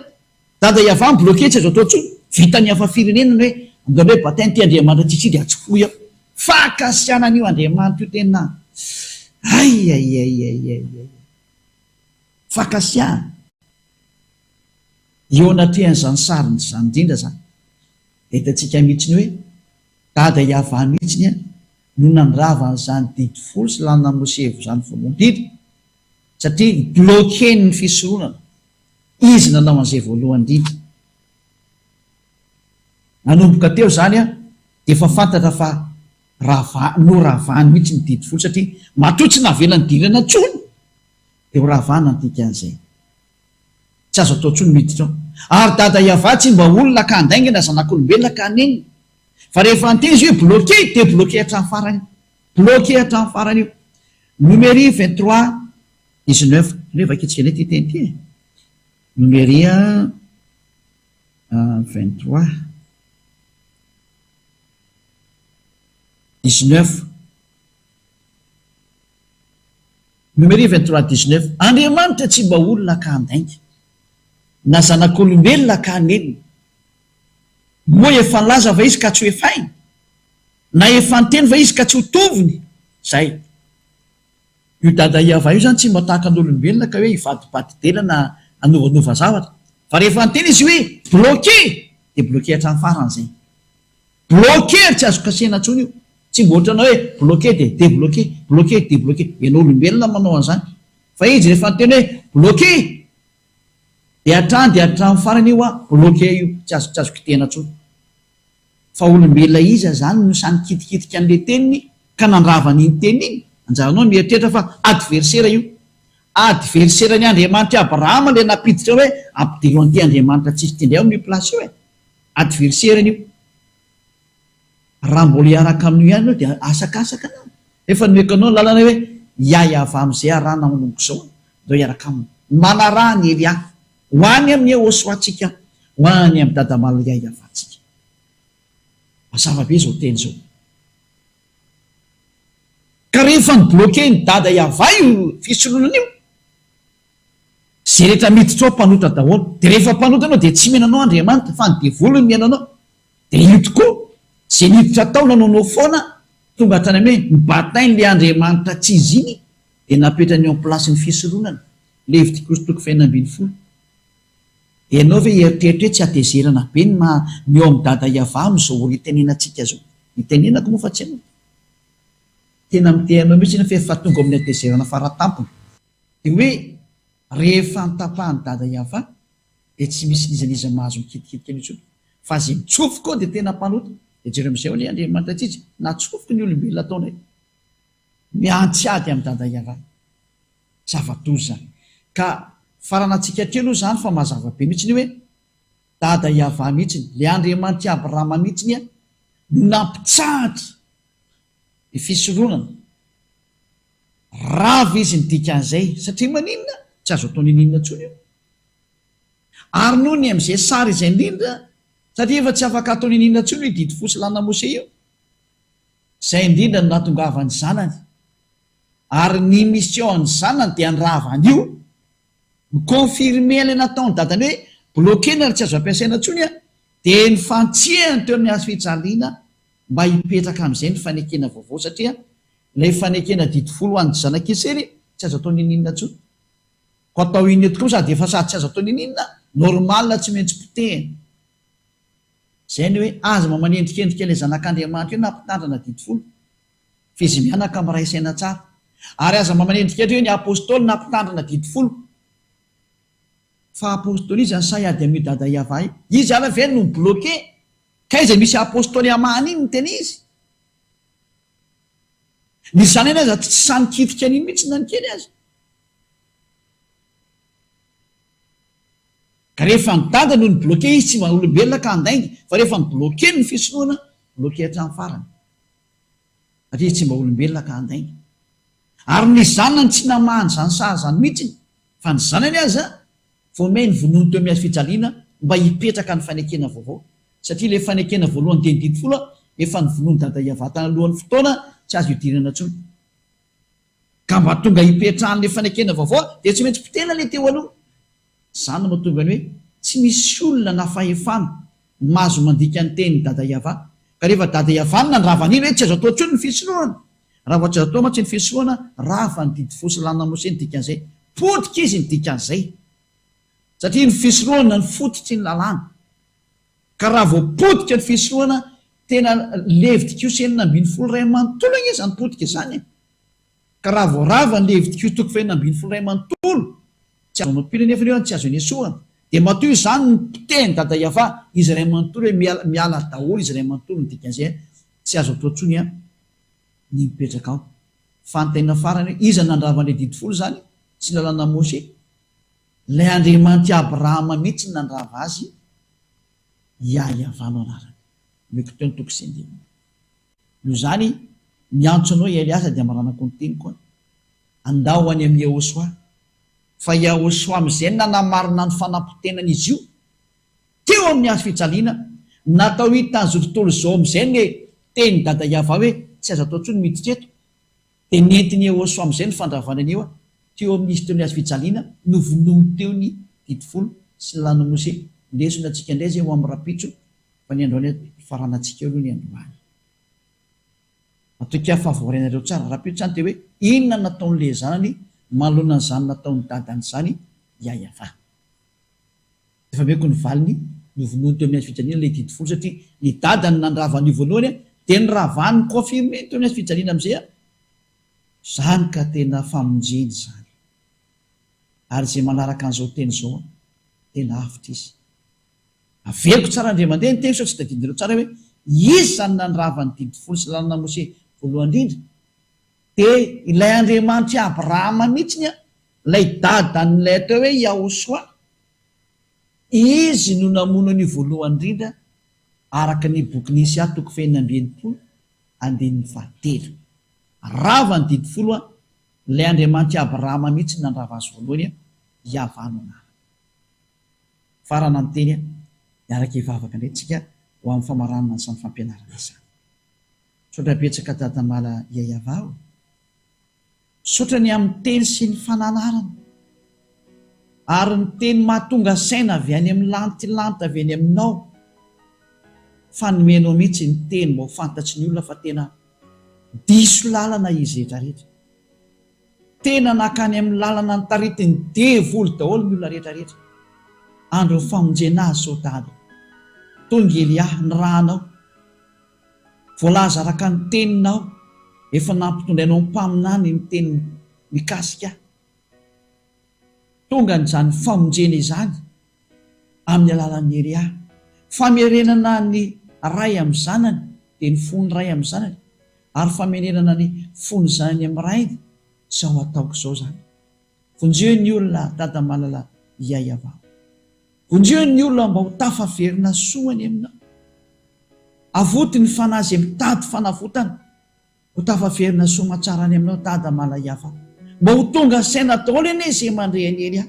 Dada Yavah mi-bloqué tsy azo atao intsony. Vitan'ny hafa firenena ny hoe andao indray baptême ity Andriamanitra tsisy dia atsofohy ao. Fankasiahana an'io Andriamanitra io tena aiaiaiaiaiai. Fankasiahana. Eo anatrehan'izany sariny izany indrindra izany dia hitantsika mihitsy ny hoe Dada Yavah mihitsy ny no nandrava an'izany didy folo sy lalana Mosevy izany voalohany indrindra satria bloquer-ny ny fisoronana. Izy nanao an'izay voalohany indrindra. Nanomboka teo izany dia efa fantatra fa rava, noravany mihitsy ny didy folo satria matoa tsy navela nidirana intsony dia ho ravana ny dikan'izay. Tsy azo atao intsony miditra ao. Ary Dada Yavah tsy mba olona ka handainga na zanak'olombelona ka hanenina. Fa rehefa niteny izy hoe bloqué dia bloqué hatramin'ny farany io. Bloqué hatramin'ny farany io. Nomery 23 19. Aleo vakintsika indray ity teny ity e. Nomery 23 19. Nomery 23 19. Andriamanitra tsy mba olona ka handainga, na zanak'olombelona ka hanenina. Moa efa nilaza va izy ka tsy ho efainy? Na efa niteny va izy ka tsy ho toviny? Zay. Io Dada Iavah io zany tsy mba tahaka ny olombelona ka hoe hivadibadi-dela na hanovanova zavatra. Fa rehefa niteny izy hoe bloqué dia bloqué hatramin'ny farany zay. Bloqué ary tsy azo kasihana intsony io. Tsy mba ohatranao hoe bloqué dia debloqué, bloqué, debloqué. Ianao olombelona manao an'izany. Fa izy rehefa niteny hoe bloqué dia hatrany dia hatramin'ny farany io an, bloqué io, tsy azo tsy azo kitihana intsony. Fa olombelona iza izany no sahy nikitikitika an'ilay teniny ka nandrava an'iny teniny iny? Anjaranao ny mieritreritra fa adversaire io. Adversaire ny Andriamanitr'i Abrahama ilay nampiditra hoe ampidiro an'ity Andriamanitra tsisy ity indray ao amin'io place io e. Adversaire io. Raha mbola hiaraka amin'io ihany ianao dia asakasaka anao. Efa nomeko anao ny lalana hoe hiahy avy amin'izay arahana manomboka izao, ndao hiaraka aminy. Manaraha an'i Elia. Ho any amin'i Yehosua tsika, ho any amin'i Dada Malaya hiavantsika. Mazava be izao teny izao. Ka rehefa ni-bloquer-n'i Dada Yavah io fisolonana io, izay rehetra miditra ao mpanota daholo. Dia rehefa mpanota ianao dia tsy mino anao Andriamanitra fa ny devoly no mihaino anao. Dia io tokoa, izay niditra tao nanaonao foana, tonga hatrany amin'ny hoe nibatain'ilay Andriamanitra tsy izy iny, dia napetrany eo am-place ny fisoronana. Levitikosy toko fahenina ambin'ny folo. Ianao ve hieritreritra hoe tsy hatezerana be ny maha ny eo amin'i Dada Yavah amin'izao ora itenenantsika izao? Itenenako moa fa tsy ianao. Tena miteny anao mihitsy nefa efa tonga ao amin'ny hatezerana faratampony. Dia hoe rehefa notapahan'i Dada Yavah dia tsy misy n'iza n'iza mahazo mikitikitika an'io intsony. Fa izay mitsofoka ao dia tena mpanota. Dia jereo amin'izay anie Andriamanitra tsy izy natsofoky ny olombelona ataonay. Miantsy ady amin'i Dada Yavah. Zava-doza izany. Ka faranantsika hatreo aloha izany fa mazava be mihitsy ny hoe Dada Yavah mihitsiny, ilay Andriamanitr'i Abrahama mihitsiny no nampitsahatra ny fisoronana. Rava izy ny dikan'izay, satria maninona? Tsy azo atao n'inon'inona intsony io. Ary noho ny amin'izay sary izay indrindra, satria efa tsy afaka atao n'inon'inona intsony io didy fo sy lalàna Mosè io, izay indrindra no nahatongavan'ny zanany. Ary ny mission an'ny zanany dia handrava an'io, mi-confirmer ilay nataon'i dadany hoe bloquer-na ary tsy azo ampiasaina intsony an, dia nifantsihany teo amin'ny hazo fijaliana mba hipetraka amin'izay ny fanekena vaovao satria ilay fanekena didy folo ho an'ny zanak'Israely tsy azo atao n'inon'inona intsony. Koa atao inona eto koa sady efa sady tsy azo atao n'inon'inona, normal tsy maintsy potehina. Izay ny hoe aza mba manendrikendrika ilay zanak'Andriamanitra io na mpitandrina didy folo. F'izy mianaka miray saina tsara. Ary aza mba manendrikendrika hoe ny Apostoly nampitandrina didy folo. Fa Apostoly iza no sahy hiady amin'io Dada Yavah io? Izy ara ve no mi-bloquer? K'aiza misy Apostoly hamaha an'iny ny tena izy? Ny zanany aza tsy sahy mikitika an'iny mihitsy na ny kely aza. Ka rehefa ny dada no ni-bloquer izy tsy mba olombelona ka handainga fa rehefa ni-bloquer ny fisorohana, bloquer hatramin'ny farany. Satria izy tsy mba olombelona ka handainga. Ary ny zanany tsy namaha an'izany saha izany mihitsy fa ny zanany aza vao may novonoiny teo amin'ny hazo fijaliana mba hipetraka ny fanekena vaovao. Satria ilay fanekena voalohany dia ny didy folo efa novonoin'i Dada Iavata alohan'ny fotoana tsy azo idirana intsony. Ka mba tonga hipetrahan'ilay fanekena vaovao dia tsy maintsy potehina ilay teo aloha. Izany no mahatonga ny hoe tsy misy olona na fahefana mahazo mandika ny tenin'i Dada Yavah. Ka rehefa Dada Yavah no nandrava an'iny hoe tsy azo atao intsony ny fisorohana. Raha vao tsy azo atao mantsy ny fisorohana, rava ny didy fo sy lalàna Mosesy ny dikan'izay. Potika izy ny dikan'izay. Satria ny fisorohana no fototry ny lalàna. Ka raha vao potika ny fisorohana, tena Levitikosy 16 iray manontolo ange izany potika izany e! Ka raha vao rava ny Levitikosy toko fahenina ambin'ny folo iray manontolo, tsy azo anampiana anefa io an, tsy azo anesorana, dia matoa izany ny potehin'i Dada Yavah izy iray manontolo hoe miala miala daholo izy iray manontolo ny dikan'izay an, tsy azo atao intsony an ny mipetraka ao. Fanontaniana farany hoe iza nandrava an'ilay didy folo izany? Tsy ny lalàna Moshe? Ilay Andriamanitr'i Abrahama mihitsy no nandrava azy, Yah Yavah no anarany. Omeko teo ny toko sy andininy. Noho izany, miantso anao i Eliasa dia amaranako ny teniko an. Andao ho any amin'i Yehosua. Fa Yahosua amin'izay no nanamarina ny fanampotenan'izy io teo amin'ny hazo fijaliana, natao hitan'izao tontolo izao amin'izay ny tenin'i Dada Yavah hoe tsy azo atao intsony miditra eto, dia nentin'i Yehosua amin'izay ny fandravana an'io teo amin'izy teo amin'ny hazo fijaliana, novonoiny teo ny didy folo sy ny lalàn'i Mosesy. Lesona antsika indray izay ho amin'ny rahampitso fa ny androany faranantsika eo aloha ny androany. Matokia fa voarainareo tsara. Rahampitso izany dia hoe inona no nataon'ilay zanany manoloana an'izany nataon'ny dadany izany Yayavah. Efa ameko ny valiny, novonoiny teo amin'ny hazo fijaliana ilay didy folo satria ny dadany nandrava an'io voalohany dia noravany ni-confirmer teo amin'ny hazo fijaliana amin'izay an! Izany ka tena famonjena izany. Ary izay manaraka an'izao teny izao an, tena avotra izy. Averiko tsara indray mandeha ny teny sao tsy tadidinareo tsara hoe iza no nandrava ny didy folo sy lalana Mose voalohany indrindra? Dia ilay Andriamanitr'i Abrahama mihitsiny an, ilay dadan'ilay atao hoe Yahosoa, izy no namono an'io voalohany indrindra araka ny bokin'i Isa toko fahenina amby enimpolo andininy fahatelo. Rava ny didy folo an, ilay Andriamanitr'i Abrahama mihitsy no nandrava azy voalohany an, Yavah no anarany. Farana ny teny a! Miaraka hivavaka indray tsika. Ho amin'ny famaranana an'izany fampianarana izany. Misaotra betsaka Dadamala Yayava o! Misaotra ny amin'ny teny sy ny fananarana. Ary ny teny mahatonga saina avy any amin'ny lantilanty avy any aminao. Fa nomenao mihitsy ny teny mba ho fantatry ny olona fa tena diso lalana izy rehetra rehetra. Tena nankany amin'ny lalana notaritin'ny devoly daholo ny olona rehetra rehetra. Andron'ny famonjena azy sao dada. Tonga Elia, nirahanao. Voalaza araka ny teninao, efa nampitondrainao mpaminany ny teny mikasika ahy. Tonga an'izany famonjena izany amin'ny alalan'i Elia. Famerenana ny ray amin'ny zanany, dia ny fon'ny ray amin'ny zanany, ary famerenana ny fon'ny zanany amin'ny rainy, izao ataoko izao izany. Vonjeo ny olona Dada malala Iaiavao. Vonjeo ny olona mba ho tafaverina soa any aminao. Avoty ny fanahy izay mitady fanavotana ho tafaverina soa aman-tsara any aminao Dada malaiava. Mba ho tonga saina daholo anie izay mandre an'i Elia.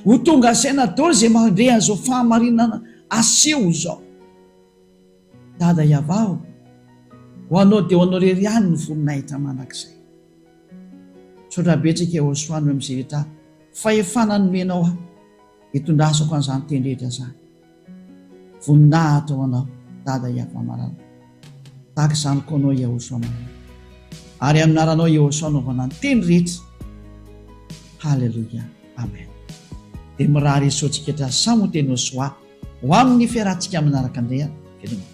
Ho tonga saina daholo izay mandre an'izao fahamarinana aseho izao. Dada Iavah o, ho anao dia ho anao irery ihany ny voninahitra mandrakizay. Misaotra betsaka Yehosua noho amin'izay rehetra fahefana nomenao ahy hitondrasako an'izany teny rehetra izany. Voninahitra ho anao Dada Yavah malala. Tahaka izany koa anao Yehosua malala. Ary amin'ny anaranao Yehosua anaovana ny teny rehetra. Haleloia. Amen. Dia mirary soa antsika samy ho teny Yehosua ho amin'ny fiarahantsika manaraka indray. Veloma.